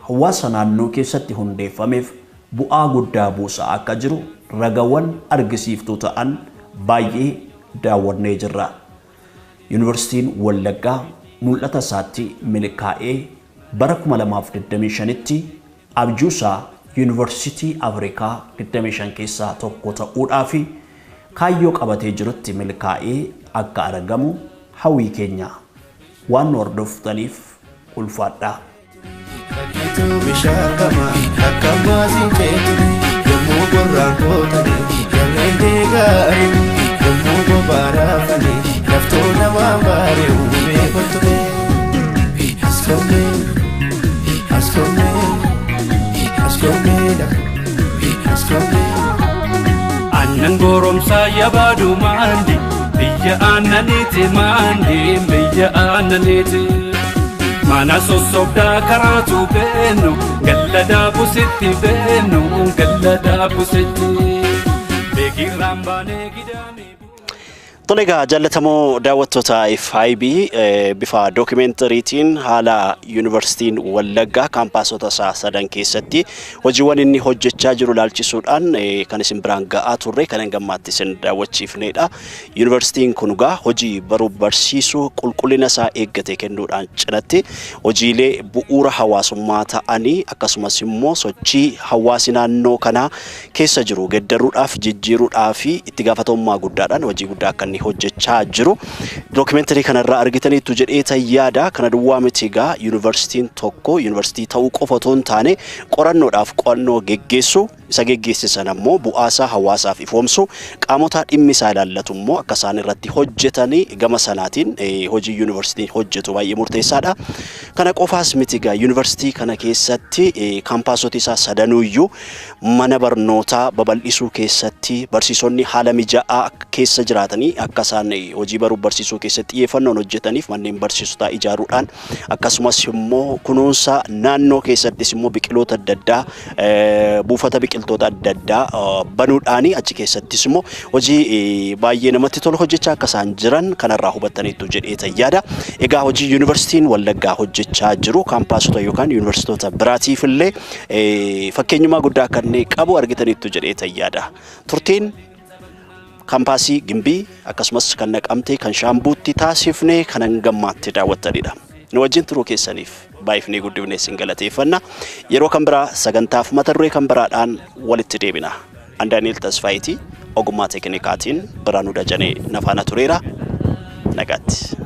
hawaasa naannoo keessatti hundeeffameef bu'aa guddaa buusaa akka jiru ragawwan argisiiftuu ta'an baay'ee daawwannee jirra. Yuunivarsiitiin Wallaggaa mul'ata isaatti milkaa'ee bara 2025tti abjuusaa Yuunivarsiitii Afrikaa 25 keessaa tokko ta'uudhaa fi kaayyoo qabatee jirutti milkaa'ee akka argamu hawwii keenya waan hordoftaniif ulfaadha. Aannan goromsaa yabaadu maandi biyya aannaniiti maandi biyya aannaniiti. Mana sossobdaa karaatu beenu galla daabusitti beenu galla daabusitti. Beekirraan baanee gidaame. Tole egaa, jaallatamoo daawwattoota FIB, bifa dookimentariitiin haala Yuunivarsiitiin Wallaggaa kaampaasota isaa sadan keessatti hojiiwwan inni hojjechaa jiru ilaalchisuudhaan kan isin biraan ga'aa turre kan hangammaatti isin daawwachiifnedha. Yuunivarsiitiin kun egaa hojii baruu barsiisuu qulqullina isaa eeggate kennuudhaan cinatti hojiilee bu'uura hawaasummaa ta'anii, akkasumas immoo sochii hawaasi naannoo kanaa keessa jiru geddaruudhaaf, jijjiiruudhaaf fi itti gaafatamummaa guddaadhaan hojii guddaa akka inni hojjechaa jiru dookimentarii kanarraa argitaniittu jedhee yaada. Kana duwwaa miti egaa, yuunivarsiitiin tokko yuunivarsiitii ta'uu qofa otoo hin taane qorannoodhaaf qo'annoo geggeessu, isa geggeessisan ammoo bu'aasaa hawaasaaf ifoomsu, qaamota dhimmi isaa ilaallatu immoo akka isaan irratti hojjetanii gama sanaatiin hojii yuunivarsiitiin hojjetu baay'ee murteessaadha. Kana qofaas miti egaa, yuunivarsiitii kana keessatti kaampaasota isaa sadanuuyyuu mana barnootaa babal'isuu keessatti barsiisonni haala mijaa'aa keessa jiraatanii akka isaan hojii baruu barsiisuu keessatti xiyyeeffannoon hojjetaniif manneen barsiisotaa ijaaruudhaan, akkasumas immoo kunuunsa naannoo keessattis immoo biqiloota adda addaa, buufata biqiltoota adda addaa banuudhaan achi keessattis immoo hojii baay'ee namatti tolu hojjechaa akka isaan jiran kanarraa hubattaniittu jedhee yaada. Egaa hojii Yuunivarsiitiin Wallaggaa hojjechaa jiru kaampaasota yookaan yuunivarsiitota biraatiif illee fakkeenyummaa guddaa akka inni qabu argitaniittu jedhee yaada. Turtiin kaampaasii Gimbii, akkasumas kan Naqamtee, kan Shaambuutti taasifne kan hangammaatti daawwattanidha. Nu wajjin turuu keessaniif baay'ifnee guddifnee isin galateeffanna. Yeroo kan biraa sagantaaf mata duree kan biraadhaan walitti deebina. An Daani'el Tasfaayitii, ogummaa teeknikaatiin Biraanuu Dajanee na faana tureera. Nagaatti.